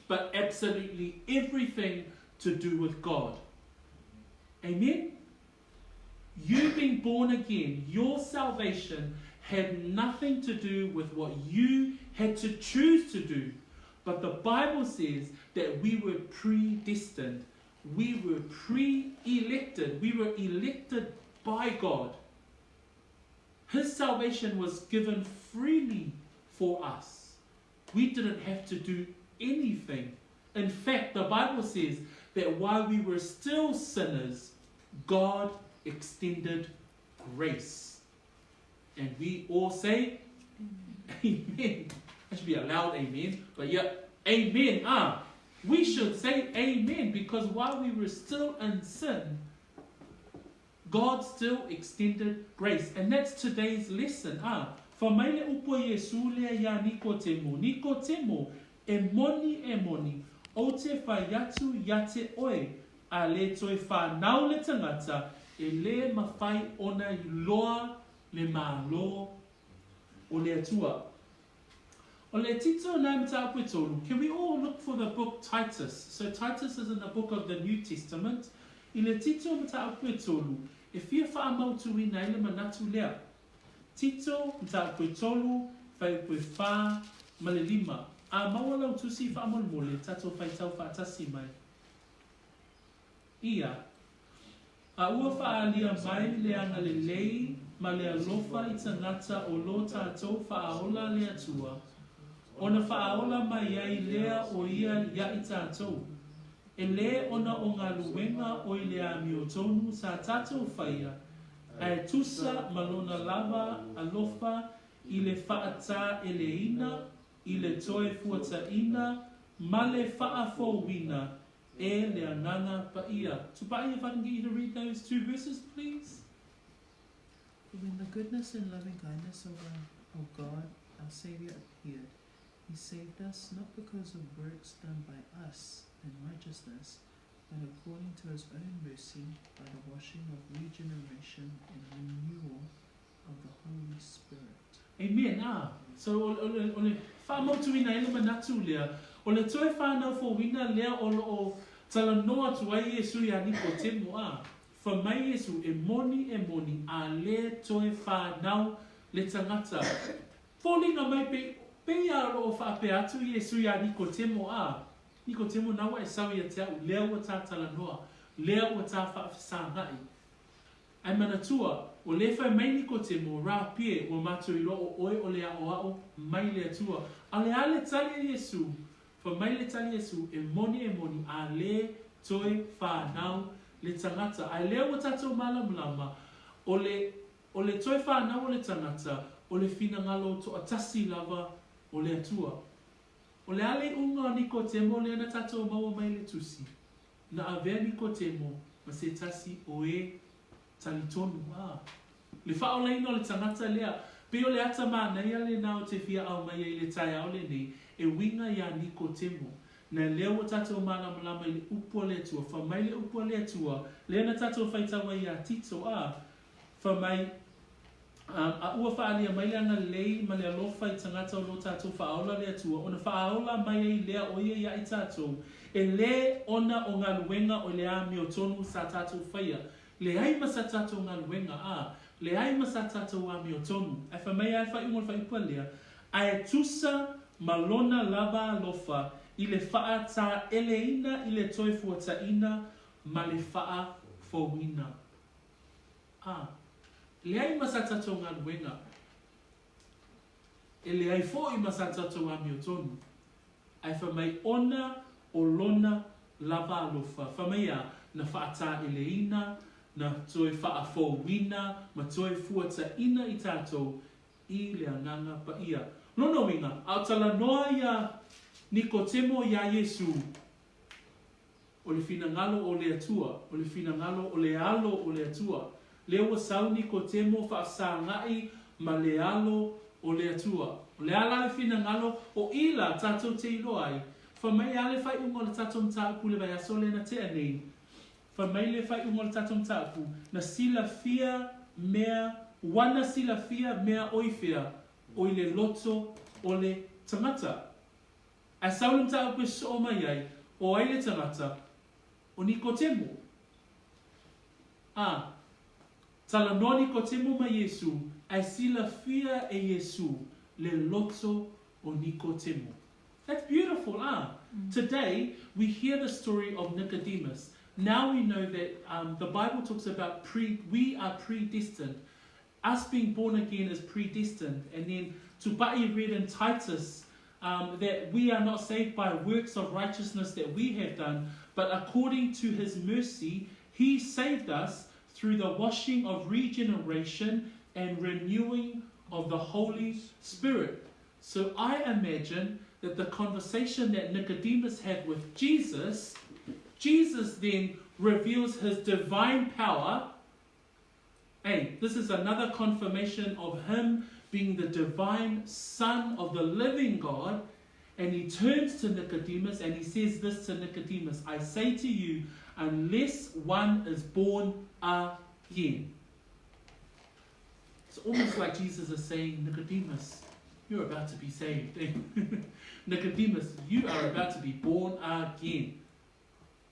S1: but absolutely everything to do with God. Amen? You being born again, your salvation had nothing to do with what you had to choose to do. But the Bible says that we were predestined. We were pre elected. We were elected by God. His salvation was given freely for us. We didn't have to do anything. In fact, the Bible says that while we were still sinners, God extended grace. And we all say, Amen. amen. That should be a loud amen. But yeah, amen. Ah, we should say amen because while we were still in sin, God still extended grace. And that's today's lesson. Ah, fa mai le upu a Iesu lea iā Nikotemo, Nikotemo, e moni, e moni, ou te whai atu ia te oe, a le toe whanau le tangata, e le mawhai ona i loa le Malo o le Atua. O le Tito nā mataupu e tolu, can we all look for the book Titus? So Titus is in the book of the New Testament. I le Tito mataupu e tolu, e fia whaamautuina ai le manatu lea. Tito mataupu e tolu, whaiupu e whā, ma le lima. A maua lau tusi whaamolemole, tatou whaitau whaatasi mai. Ia. A ua faaalia mai le agalelei ma le alofa i tagata o lo tatou Faaola le Atua, ona faaola mai ai lea o ia ia i tatou, e lē ona o galuega o i le amiotonu sa tatou faia, ae tusa ma lona lava alofa i le faataeleina, i le toe fuataina ma le faafouina e le Agaga Paia. Tupai, if I can get you to read those two verses, please.
S3: When the goodness and loving kindness of our of God, our Savior, appeared, he saved us not because of works done by us in righteousness, but according to his own mercy by the washing of regeneration and renewal of the Holy Spirit.
S1: Amen, ah. So, o, o, le, o le whaamautuina ai le manatu lea, o le toe whanau fouina lea o loo talanoa atu ai Iesu iā Nikotemo, ah. Fa mai Iesu, e moni, e moni, a le toe whanau le tangata. Foliga mai pe, pei a o loo faapea atu Iesu iā Nikotemo, ah. Nikotemo, na ua e sau ia te au, lea ua tā talanoa, lea ua tā whaafesagai. Ae manatua, O lea fai mai Nikotemo, Rapie, ua matou iloa o oe o le aʻoaʻo mai le Atua. A o le a le tali a Iesū? Fai mai le tali a Iesū, E moni, e moni, a lē toe whānau le tangata. A lea ua tatou mālamalama, o le, o le toe whānau o le tangata, o le finagalo toʻatasi lava o le Atua. O le a le iʻuga o Nikotemo lea na tatou maua mai le Tusi? Na avea Nikotemo ma se tasi o e talitonu, a. Le faaolaina o le tagata lea, pei o le ata manaia lena o te fia aumaia i le taeao lenei, e uiga iā Nikotemo. Na lea ua tatou malamalama i le upu a le Atua, fai mai le upu a le Atua, lea na tatou faitau ai iā Tito, a. Fai mai, A ua faaalia mai le agalelei ma le alofa i tagata o lo tatou faaola le Atua, ona faaola mai ai lea o ia ia i tatou, e lē ona o galuega o le amiotonu sa tatou faia, leai ma sa tatou galuega, a, leai ma sa tatou amiotonu. Ae fai mai a le faaiuga o le faaiupa lea, Ae tusa ma lona lava alofa i le faataeleina i le toe fuataina ma le faafouina. A, leai ma sa tatou galuega, e leai foi ma sa tatou amiotonu, ae fai mai ona o Lona lava alofa, fai mai a, na faataeleina, na toe faafouina ma toe fuataina i tatou i le Agaga Paia. Lona uiga, a o talanoa ia Nikotemo iā Iesū, O le finagalo o le Atua, o le finagalo o le Alo o le Atua. Lea ua sau Nikotemo faafesagaʻi ma le Alo o le Atua. O le a la le finagalo o i la tatou te iloa ai? Fai mai a le faaiuga o le tatou mataupu i le vaiaso lea na tea nei. Fai mai le faaiuga o le tatou mataupu, na silafia mea, ua na silafia mea oi fea, oi le loto o le tagata. Ae sau le mataupu e sosoo mai ai, o ai le tagata? O Nikotemo. A, talanoa Nikotemo ma Iesū, ae silafia e Iesū le loto o Nikotemo. That's beautiful, ah. Today, we hear the story of Nicodemus. Now we know that um, the Bible talks about pre, we are predestined. Us being born again is predestined. And then Tupa'i read in Titus um, that we are not saved by works of righteousness that we have done, but according to his mercy, he saved us through the washing of regeneration and renewing of the Holy Spirit. So I imagine that the conversation that Nicodemus had with Jesus, Jesus then reveals his divine power. Hey, this is another confirmation of him being the divine Son of the living God. And he turns to Nicodemus and he says this to Nicodemus I say to you, unless one is born again. It's almost like Jesus is saying, Nicodemus, you're about to be saved. Nicodemus, you are about to be born again.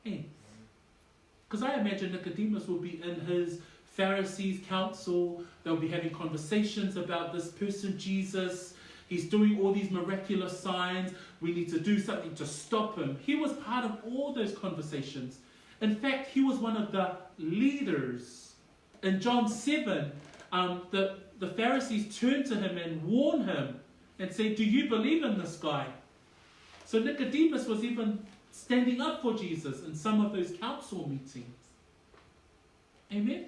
S1: Because I imagine Nicodemus will be in his Pharisees' council. They'll be having conversations about this person, Jesus. He's doing all these miraculous signs. We need to do something to stop him. He was part of all those conversations. In fact, he was one of the leaders. In John 7, um, the, the Pharisees turn to him and warn him and say, Do you believe in this guy? So Nicodemus was even standing up for Jesus in some of those council meetings. Amen?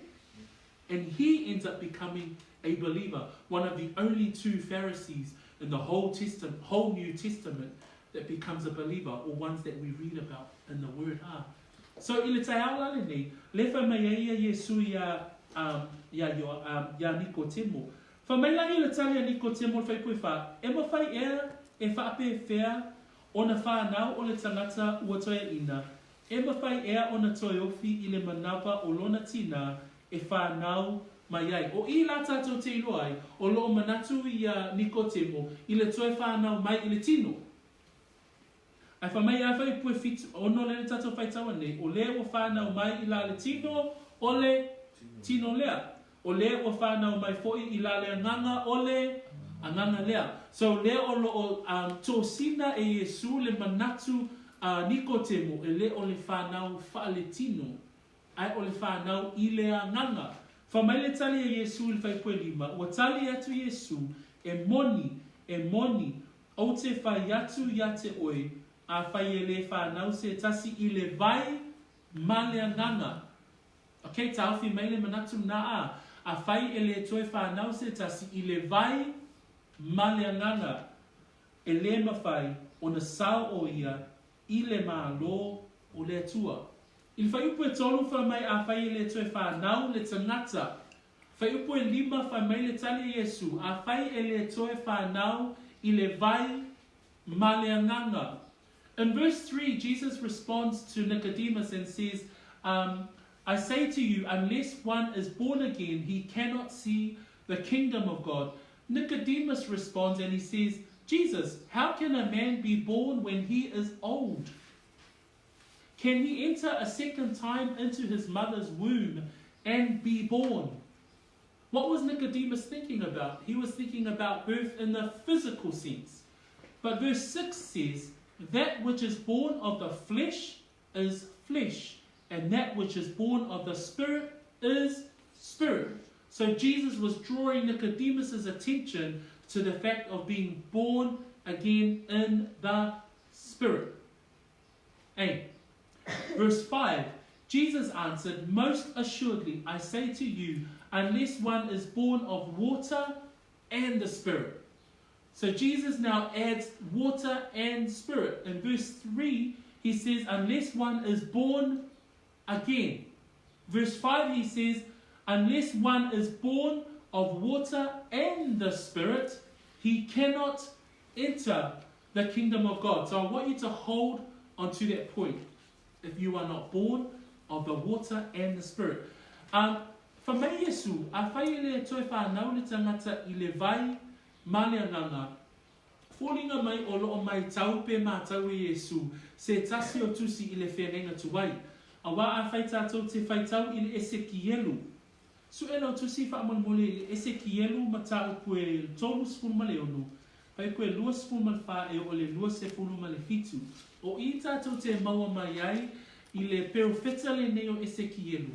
S1: And he ends up becoming a believer, one of the only two Pharisees in the whole Testament, whole New Testament that becomes a believer, or ones that we read about in the Word. Ah. So i le taeao la lenei, le fai mai ai ia Iesu iā, um, iā, Io, um, iā Nikotemo. Fai mai la ia le tali a Nikotemo le faipue fa, e mawhai ea e whaapewhea ona whānau o le tangata ua toeaina, e mawhai ea ona toe ofi i le manawa o lona tinā e whānau mai ai. O i la tātou te iloa ai, o loo manatu ia Nikotemo i le toe whānau mai i le tino. Ae fai mai a fai pue fitu, ono le le tatou faitaua nei, o le ua whanau mai i la le tino, o le tino lea. O le ua whanau mai foi i la le agaga, o le agaga lea. So lea o loo um, tosina e Iesu le manatu a Nikotemo e le o le whanau whaaletino, ae o le whanau i le agaga. Fai mai le tali a Iesu i le fuaiupu e lima, Ua tali atu Iesu, E moni, e moni, ou te fai atu ia te oe, afai e lē whanau se tasi i le vai ma le agaga. Ok, taofi mai le manatu lena a, afai e lē toe whanau se tasi i le vai ma le agaga, e lē mawhai ona sao o ia i le Malo o le Atua. I le fuaiupu e tolu, fai mai afai e lē toe whanau le tagata. Fuaiupu e lima, fai mai le tali a Iesu, afai e lē toe whanau i le vai ma le agaga. In verse 3, Jesus responds to Nicodemus and says, um, I say to you, unless one is born again, he cannot see the kingdom of God. Nicodemus responds and he says, Jesus, how can a man be born when he is old? Can he enter a second time into his mother's womb and be born? What was Nicodemus thinking about? He was thinking about birth in the physical sense. But verse 6 says, That which is born of the flesh is flesh, and that which is born of the Spirit is spirit. So Jesus was drawing Nicodemus's attention to the fact of being born again in the Spirit. 8. Verse 5 Jesus answered, Most assuredly, I say to you, unless one is born of water and the Spirit. So Jesus now adds water and spirit. In verse 3, he says, Unless one is born again. Verse 5, he says, Unless one is born of water and the Spirit, he cannot enter the kingdom of God. So I want you to hold onto that point. If you are not born of the water and the Spirit. Um, Fai mai Iesu, afai e le toe whanau le tangata i le vai ma le agaga, foliga mai o loo maitau pe mātau e Iesu se tasi o tusi i le feagaiga tuai. Auā afai tātou te whaitau i le Esekielu. Suʻe lau tusi faamolemole i le Esekielu mataupu e 36, fuaiupu e 24 e oo i le 27. O i tātou te maua mai ai i le perofeta lenei o Esekielu,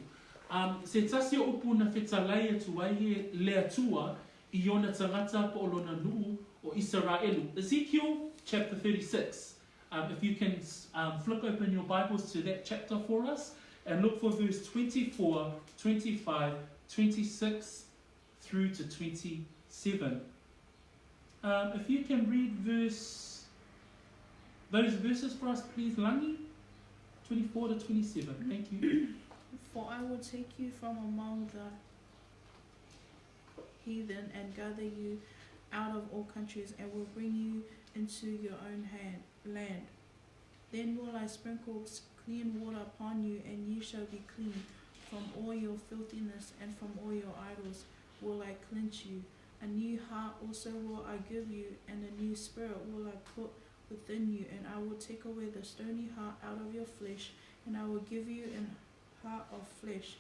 S1: um, se tasi o upu na fetalai atu ai e le Atua i ona tagata po o lona nuu o Isaraelu. Ezekiel chapter 36. Um, if you can um, flick open your Bibles to that chapter for us and look for verse 24, 25, 26 through to 27. Um, if you can read verse those verses for us, please, Langi. 24 to 27. Thank you.
S2: For I will take you from among the heathen and gather you out of all countries and will bring you into your own hand, land. Then will I sprinkle clean water upon you, and ye shall be clean. From all your filthiness and from all your idols will I cleanse you. A new heart also will I give you, and a new spirit will I put within you, and I will take away the stony heart out of your flesh, and I will give you an heart of flesh.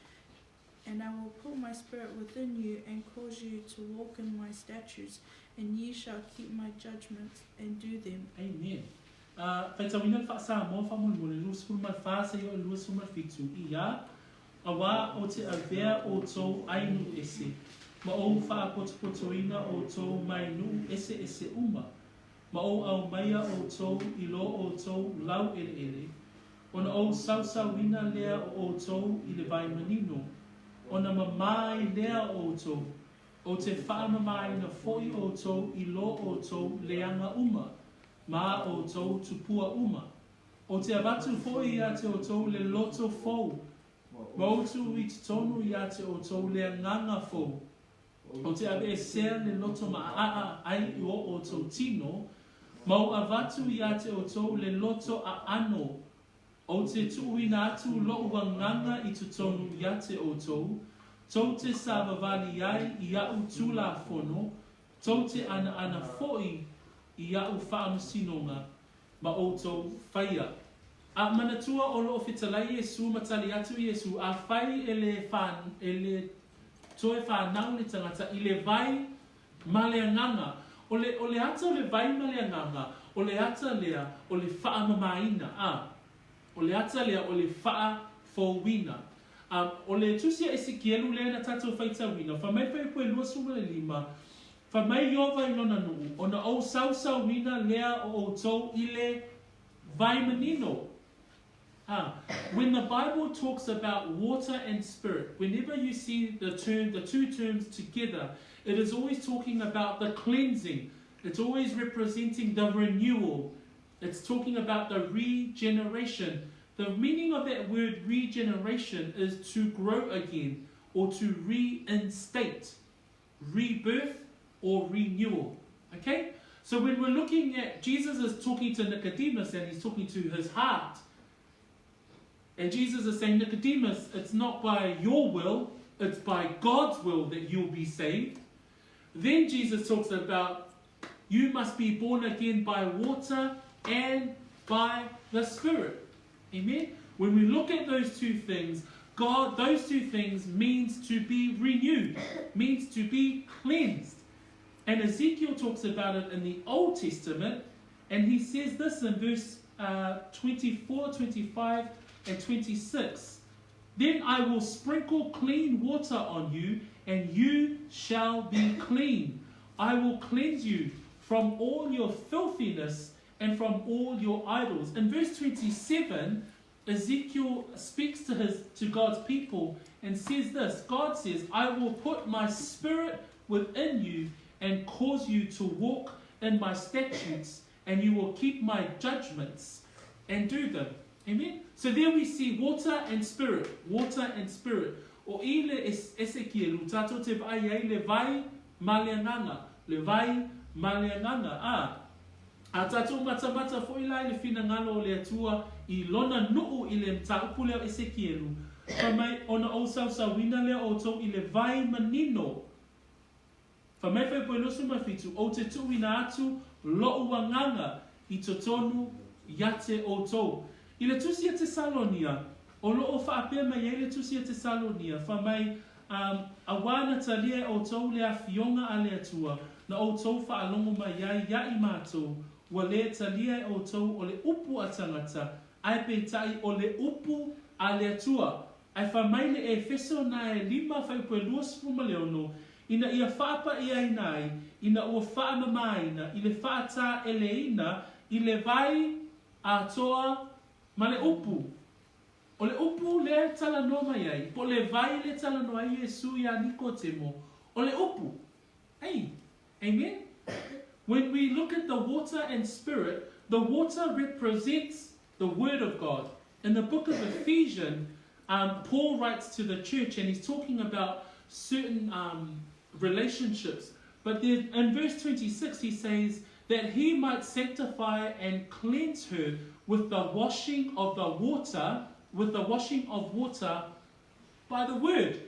S2: And I will put my spirit within you, and cause you to walk in my statutes, and ye shall keep my judgments and do them.
S1: Amen. Uh, faitauina le faa-Samoa faamolemole 24 seia o le 27 ia, Auā ou te avea outou ai nuu ese, ma ou faapotopotoina outou mai nuu eseese uma, ma ou aumaia outou i lo outou laueleele, Ona ou sausauina lea o outou i le vai manino, ona mamā ai lea o outou, ou te faamamāina foi outou i lo outou leaga uma, ma a outou tupua uma. Ou te avatu foi ia te outou le loto fou, ma ou tuu i totonu ia te outou le agaga fou. Ou te aveesea le loto maʻaaʻa ai i o outou tino, ma ou avatu ia te outou le loto aano. Ou te tuuina atu loʻu agaga i totonu ia te outou, tou te savavali ai i aʻu Tulafono, tou te anaana foi i aʻu faamasinoga ma outou faia. A manatua o loo fetalai Iesu ma tali atu Iesu, Afai e le e le toe whanau le tangata i le vai ma le agaga. O le, o le ata o le vai ma le agaga, o le ata lea o le faamamāina, a, o le ata lea o le faafouina. A, o le tusi a Esekielu lea na tatou faitauina, fai mai fuaiupu e 25, Fai mai Ieova i lona nuu, Ona ou sausauina lea o outou i le vai manino. A, when the Bible talks about water and spirit, whenever you see the term, the two terms together, it is always talking about the cleansing. It's always representing the renewal. It's talking about the regeneration. The meaning of that word regeneration is to grow again or to reinstate, rebirth or renewal. Okay? So when we're looking at, Jesus is talking to Nicodemus and he's talking to his heart. And Jesus is saying, Nicodemus, it's not by your will, it's by God's will that you'll be saved. Then Jesus talks about you must be born again by water and by the Spirit. Amen? When we look at those two things, God, those two things means to be renewed, means to be cleansed. And Ezekiel talks about it in the Old Testament, and he says this in verse 24, 25, and 26. Then I will sprinkle clean water on you, and you shall be clean. I will cleanse you from all your filthiness and from all your idols. In verse 27, Ezekiel speaks to his to God's people and says this. God says, "I will put my spirit within you and cause you to walk in my statutes, and you will keep my judgments and do them." Amen. So there we see water and spirit, water and spirit. O i le Esekielu, tātou te vaai ai le vai ma le agaga, le vai ma le agaga, ā, A tatou matamata foi la i le finagalo o le Atua i lona nuu i le mataupu lea o Esekielu, fai mai, Ona ou sausauina lea o outou i le vai manino. Fai mai Fuaipue 27, Ou te tuuina atu lou agaga i totonu ia te outou. I le tusi a Tesalonia, o loo faapea mai ai le tusi a Tesalonia, fai mai, A, auā na talia e outou le afioga a le Atua, na outou faalogo mai ai ia i matou, ua lē talia e outou o le upu a tagata, ae peitai o le upu a le Atua. Ae fai mai le Efeso na e lima fuaiupu e 26, ina ia faapa'iaina ai, ina ua faamamāina i le faatā'eleina i le vai atoa ma le upu. O le upu lea e talanoa mai ai, po o le vai lea e talanoa ai Iesū iā Nikotemo, o le upu. Ei. Amen? When we look at the water and spirit, the water represents the word of God. In the book of Ephesians, um, Paul writes to the church and he's talking about certain um, relationships. But then in verse 26, he says that he might sanctify and cleanse her with the washing of the water, with the washing of water by the word.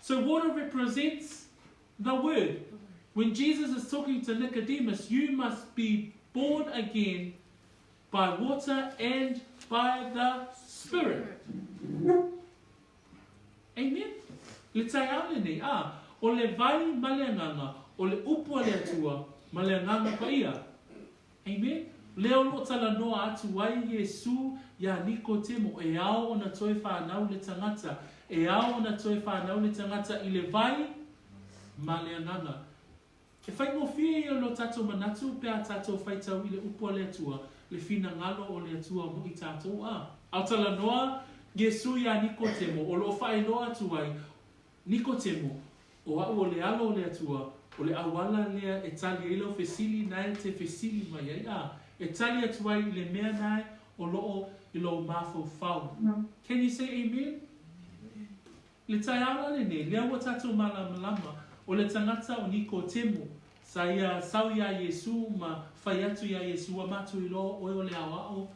S1: So water represents the word. When Jesus is talking to Nicodemus, you must be born again by water and by the Spirit. Amen. Le taeao lenei, ā, o le vai ma le agaga, o le upu a le Atua ma le Agaga Paia. Amen. Lea o lo o talanoa atu ai Iesū iā Nikotemo, e ao ona toe whanau le tangata, e ao ona toe whanau le tangata i le vai ma le agaga. E faigofie ia lo tatou manatu pe a tatou faitau i le upu a le Atua, le finagalo o le Atua mo i tatou a. Ao talanoa Iesu iā Nikotemo, o loo faailoa atu ai, Nikotemo, o a'u o le alo o le Atua, o le auala lea e tali ai lau fesili nae te fesili mai ai, a e tali atu ai i le mea nae o loo i lou mafaufau. Can you say amen? Le taeao la lenei, lea ua tatou malamalama, o le tagata o Nikotemo, sa ia sau iā Iesū ma fai atu iā Iesū, Ua matou iloa oe o le aoao,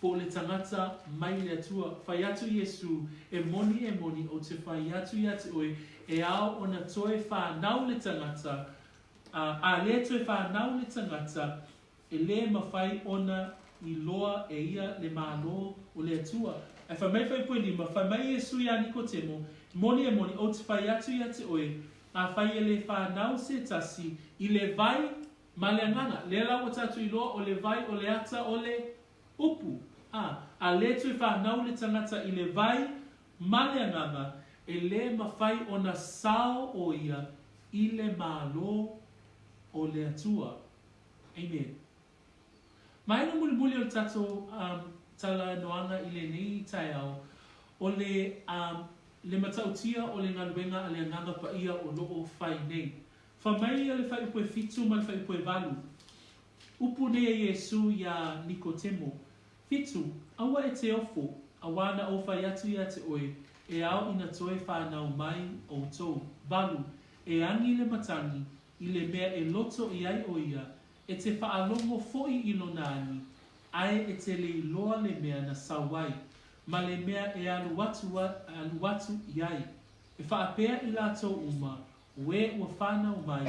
S1: po o le tagata mai le Atua. Fai atu Iesū, E moni, e moni, ou te fai atu ia te oe, e ao ona toe whanau le tagata, a, a lē toe whanau le tagata, E lē mafai ona iloa e ia le Malo o le Atua. Ae fai mai Fuaipuelima, fai mai Iesu iā Nikotemo, Moni e moni, ou te fai atu ia te oe, afai e lē whanau se tasi i le vai ma le agaga. Lea la ua tatou iloa o le vai o le ata o le upu. A, a lē toe whanau le tangata i le vai. Ma le agaga, e lē mafai ona sao ʻo ia i le Malo o le Atua. Amen. Vaega mulimuli o le tatou um, talanoaga i lenei taeao, o le um, le matautia o le galuega a le Agaga Paia o lo o fai nei. Fai mai ia le fuaiupu e fitu ma le fuaiupu e valu. Upu nei a Iesū iā Nikotemo, Fitu, Aua e te ofo, auā na ou fai atu iā te oe, e ao ina toe whānau mai outou. Valu, E angi le matangi, i le mea e loto i ai ʻo ia, e te faalogo foʻi i lona agi, ae e te le iloa le mea na sau ai, ma le mea e alu atu, alu atu i ai. E faapea i latou uma, o e ua whānau mai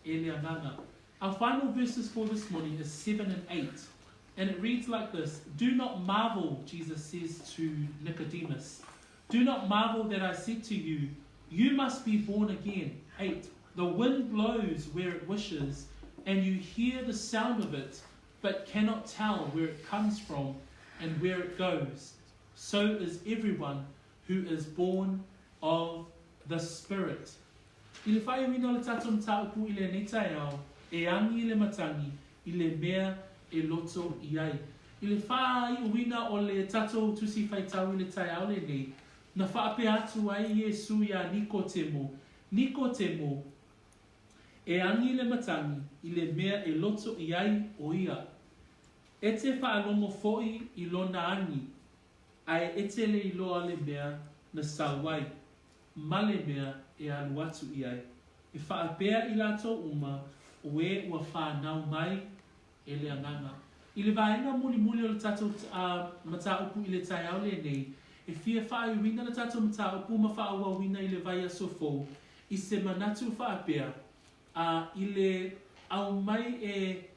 S1: e le Agaga. Our final verses for this morning is 7 and 8. And it reads like this Do not marvel, Jesus says to Nicodemus. Do not marvel that I said to you, You must be born again. 8. The wind blows where it wishes, and you hear the sound of it, but cannot tell where it comes from and where it goes. So is everyone who is born of the Spirit. I le faaiuina o le tatou mataupu i lenei taeao, e agi le matangi i le mea e loto i ai. I le faaiuina o le tatou tusi faitau i le taeao lenei, na faapea atu ai Iesū iā Nikotemo, Nikotemo, e agi le matangi i le mea e loto i ai ʻo ia. E te faalogo foʻi i lona agi, ae e te le iloa le mea na sau ai, ma le mea e alu atu i ai. E faapea i latou uma, o e ua whānau mai e le Agaga. I le vaega mulimuli o le tatou mataupu i le taeao lenei, e fia faaiuina le tatou mataupu ma faaauauina i le vaiaso fou i se manatu faapea, a i le aumai e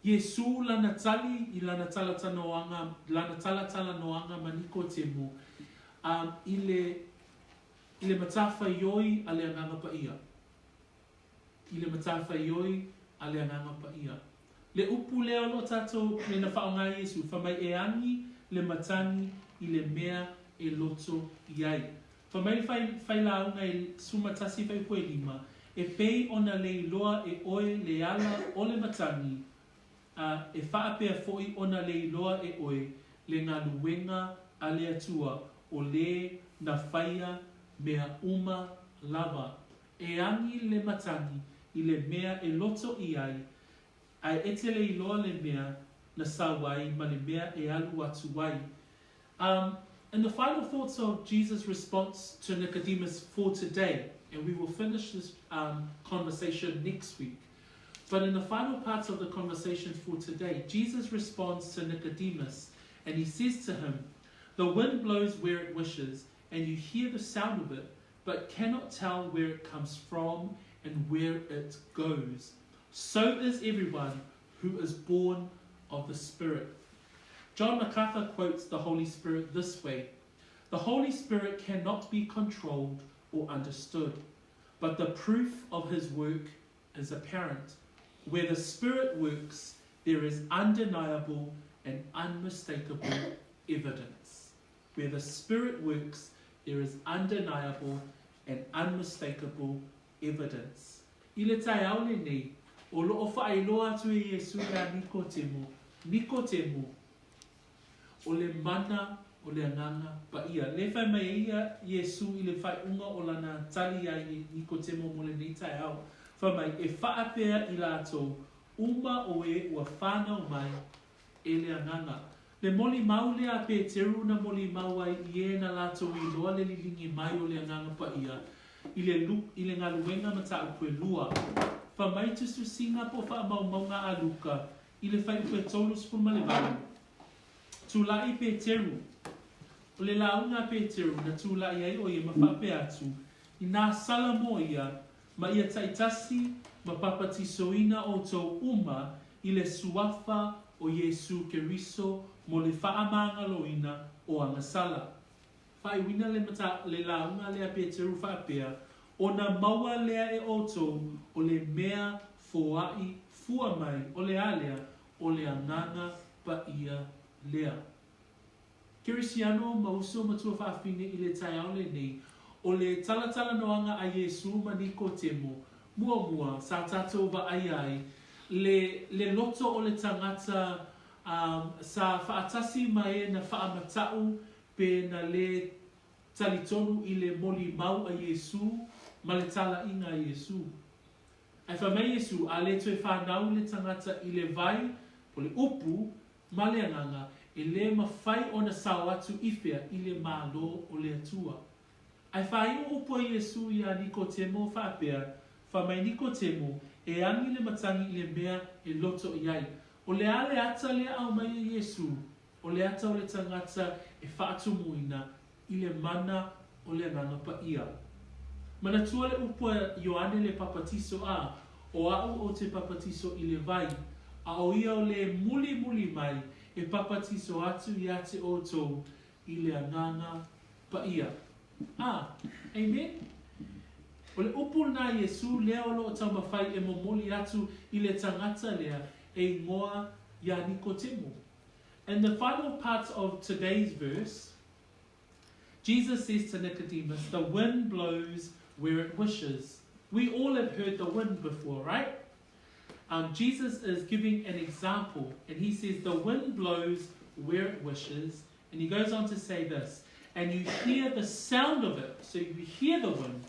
S1: Iesū lana tali i lana talatalanoaga, lana talatalanoaga ma Nikotemo, a i le, i le matafaioi a le Agaga Paia. I le matafaioi a le Agaga Paia. Le upu lea o lo o tatou le na faaaoga e Iesū, fai mai e agi le matagi i le mea e loto i ai. Fai mai le fai, failauga e 11 fuaiupu e lima, E pei ona le iloa e oe le ala o le matagi, a e faapea foʻi ona le iloa e oe le galuega a le Atua o lē na faia mea uma lava. E agi le matagi i le mea e loto i ai, ae e te le iloa le mea na sau ai ma le mea e alu atu ai. In the final thoughts of Jesus' response to Nicodemus for today, and we will finish this conversation next week, but in the final parts of the conversation for today, Jesus responds to Nicodemus and he says to him, The wind blows where it wishes, and you hear the sound of it, but cannot tell where it comes from and where it goes. So is everyone who is born of the Spirit. John MacArthur quotes the Holy Spirit this way The Holy Spirit cannot be controlled or understood, but the proof of his work is apparent. Where the Spirit works, there is undeniable and unmistakable evidence. Where the Spirit works, there is undeniable and unmistakable evidence. I le taeao lenei, o lo o faailoa atu e Iesū iā Nikotemo, Nikotemo, o le mana o le Agaga Paia. Le fai mai ai ia Iesū i le faaiuga o lana tali iā Nikotemo mo lenei taeao, fai mai, E faapea i latou uma o e ua whānau mai e le Agaga. Le molimau lea a Peteru na molimau ai i e na latou iloa le liligi mai o le Agaga Paia i le i le galuega mataupu e lua. Fai mai tusitusiga po o faamaumauga a Luka i le fuaiupu e 38. Tulaʻi Peteru. O le lauga a Peteru na tulaʻi ai ʻo ia ma faapea atu, Inā sala mo ia, ma ia taitasi ma papatisoina ʻoutou uma i le suafa o Iesū Keriso mo le faamagaloina o agasala. Faaiuina le mata, le lauga lea Peteru faapea, Ona maua lea e ʻoutou o le mea foaʻi fua mai o le a lea, o le Agaga Paia lea. Kerisiano ma uso ma tuafafine i le taeao lenei, o le talatalanoaga a Iesū ma Nikotemo, muamua, sa tatou vaaia ai, le, le loto o le tagata, um, sa faatasi ma e na faamata'u pe na lē talitonu i le molimau a Iesū ma le talaiga a Iesū. Ae fai mai Iesū, a lē toe fanau le tagata i le vai, po le upu, ma le agaga, e lē mafai ona sao atu i fea i le Malo o le Atua. Ae faaiu upu a Iesū iā Nikotemo faapea, Fai mai Nikotemo, e agi le matagi i le mea e loto i ai. O le a le ata lea aumai e Iesū? O le ata o le tagata e faatumuina i le mana o le Agaga Paia. Manatua le upu a Ioane le Papatiso a, O a'u ou te papatiso i le vai, a o ia o le mulimuli mai e papatiso atu iā te outou i le Agaga Paia. A, Amen? O le upu lena a Iesū lea o lo o taumafai e momoli atu i le tagata lea e igoa iā Nikotemo. In the final part of today's verse, Jesus says to Nicodemus, The wind blows where it wishes. We all have heard the wind before, right? Um, Jesus is giving an example, and he says, The wind blows where it wishes. And he goes on to say this, and you hear the sound of it. So you hear the wind.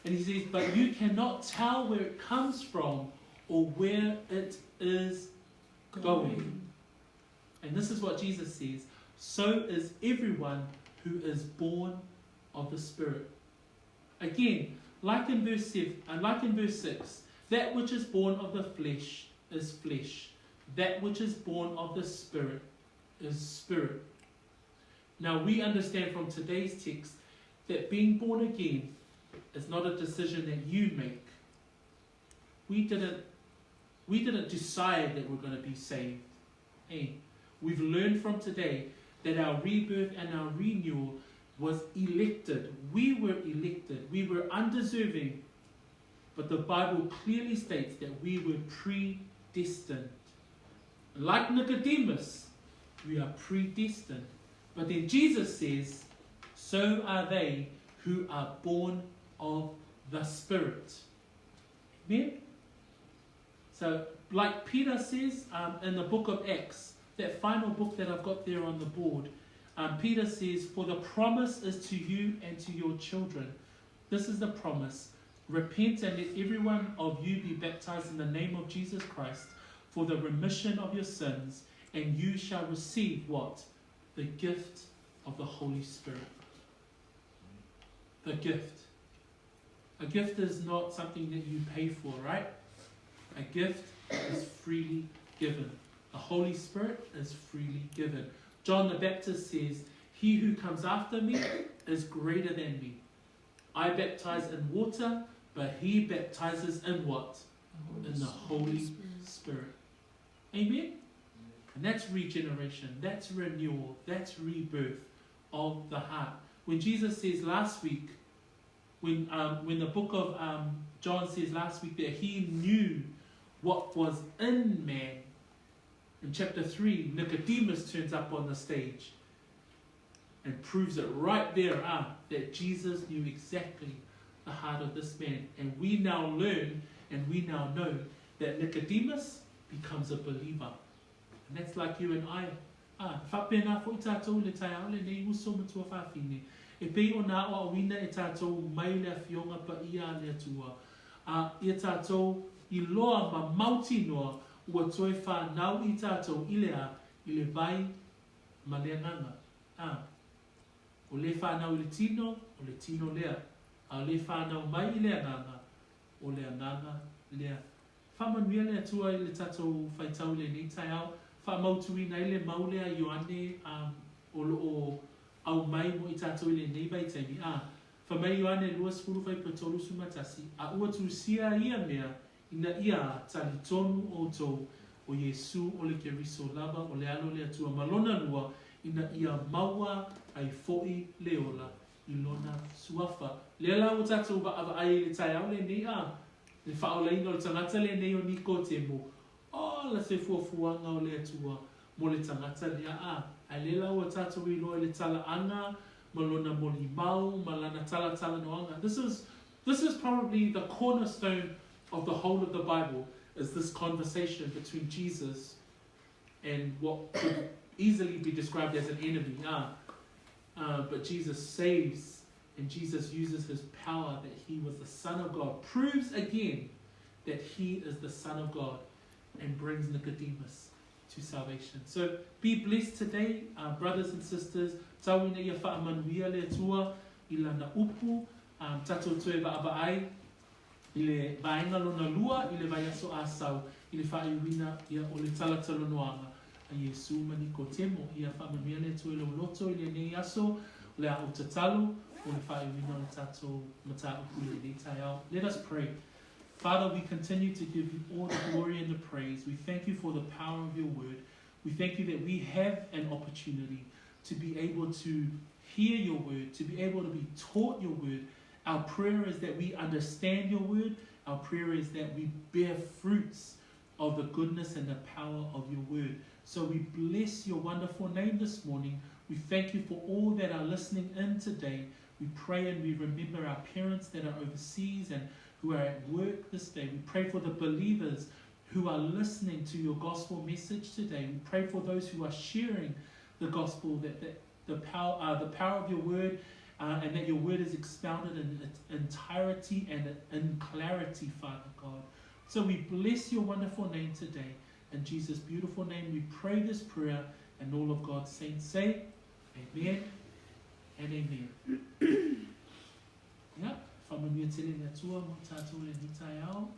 S1: And he says, But you cannot tell where it comes from or where it is going. And this is what Jesus says so is everyone who is born of the Spirit. Again, like in verse 7, uh, like in verse 6, that which is born of the flesh is flesh, that which is born of the Spirit is spirit. Now we understand from today's text that being born again is not a decision that you make. We didn't we didn't decide that we're going to be saved. Hey, eh? We've learned from today that our rebirth and our renewal was elected. We were elected. We were undeserving. But the Bible clearly states that we were predestined. Like Nicodemus, we are predestined. But then Jesus says, So are they who are born of the Spirit. Amen? So, like Peter says um, in the book of Acts, that final book that I've got there on the board, um, Peter says, For the promise is to you and to your children. This is the promise. Repent and let every one of you be baptized in the name of Jesus Christ for the remission of your sins, and you shall receive what? The gift of the Holy Spirit. The gift. A gift is not something that you pay for, right? A gift is freely given. The Holy Spirit is freely given. John the Baptist says, He who comes after me is greater than me. I baptize in water, but he baptizes in what? In the Holy Spirit. Spirit. Amen? And that's regeneration, that's renewal, that's rebirth of the heart. When Jesus says last week, when, um, when the book of um, John says last week that he knew what was in man, in chapter 3, Nicodemus turns up on the stage and proves it right there ah, that Jesus knew exactly the heart of this man. And we now learn and we now know that Nicodemus becomes a believer. And that's like you and I. Ah, whapena fo i tātou le taeao lenei uso matua whawhine. E pei o nā oawina e tātou mai le afioga paia a le Atua. A ia tātou i loa ma mautinoa ua toe whānau i tātou i le a, i le vai ma le agaga. A, o le whānau i le tino, o le tino lea. A o le whānau mai i le agaga, o le agaga lea. Faamanuia le Atua i le tatou faitau i lenei taeao, faamautuina ai le mau lea Ioane um, o lo o aumai mo i tatou i lenei vaitaimi, a, fai mai Ioane 20 31, A ua tusia ia mea ina ia talitonu outou o Iesu o le Keriso lava o le Alo o le Atua ma Lona lua ina ia maua ai foi le ola i Lona Suafa. Lea la ua tatou vaavaai i le taeao lenei, a, Le faaolaina o le tagata lenei o Nikotemo, ola se fuafuaga o le Atua mo le tagata lea, a. Ae lea la ua tatou iloa i le talaaga ma lona molimau ma lana talatalanoaga. This is, this is probably the cornerstone of the whole of the Bible, is this conversation between Jesus and what could easily be described as an enemy. Ah, but Jesus saves and Jesus uses his power that he was the Son of God, proves again that he is the Son of God and brings Nicodemus to salvation. So be blessed today, brothers and sisters. Tau ina ia faamanuia le Atua i lana upu, um, tatou toe vaavaai i le vaega lona lua i le vaiaso Asau i le faaiuina ia o le talatalanoaga a Iesu ma Nikotemo. Ia faamanuia le Atua i lou loto i lenei aso, o le a ou tatalo mo le faaiuina o le tatou mataupu i lenei taeao. Let us pray. Father, we continue to give you all the glory and the praise. We thank you for the power of your word. We thank you that we have an opportunity to be able to hear your word, to be able to be taught your word. Our prayer is that we understand your word. Our prayer is that we bear fruits of the goodness and the power of your word. So we bless your wonderful name this morning. We thank you for all that are listening in today. We pray and we remember our parents that are overseas and who are at work this day. We pray for the believers who are listening to your gospel message today. We pray for those who are sharing the gospel, that the, the, power, the power of your word and that your word is expounded in its entirety and in clarity, Father God. So we bless your wonderful name today. In Jesus' beautiful name, we pray this prayer, and all of God's saints say, Amen and amen. Ia, faamanuia tele le Atua mo tatou i lenei taeao.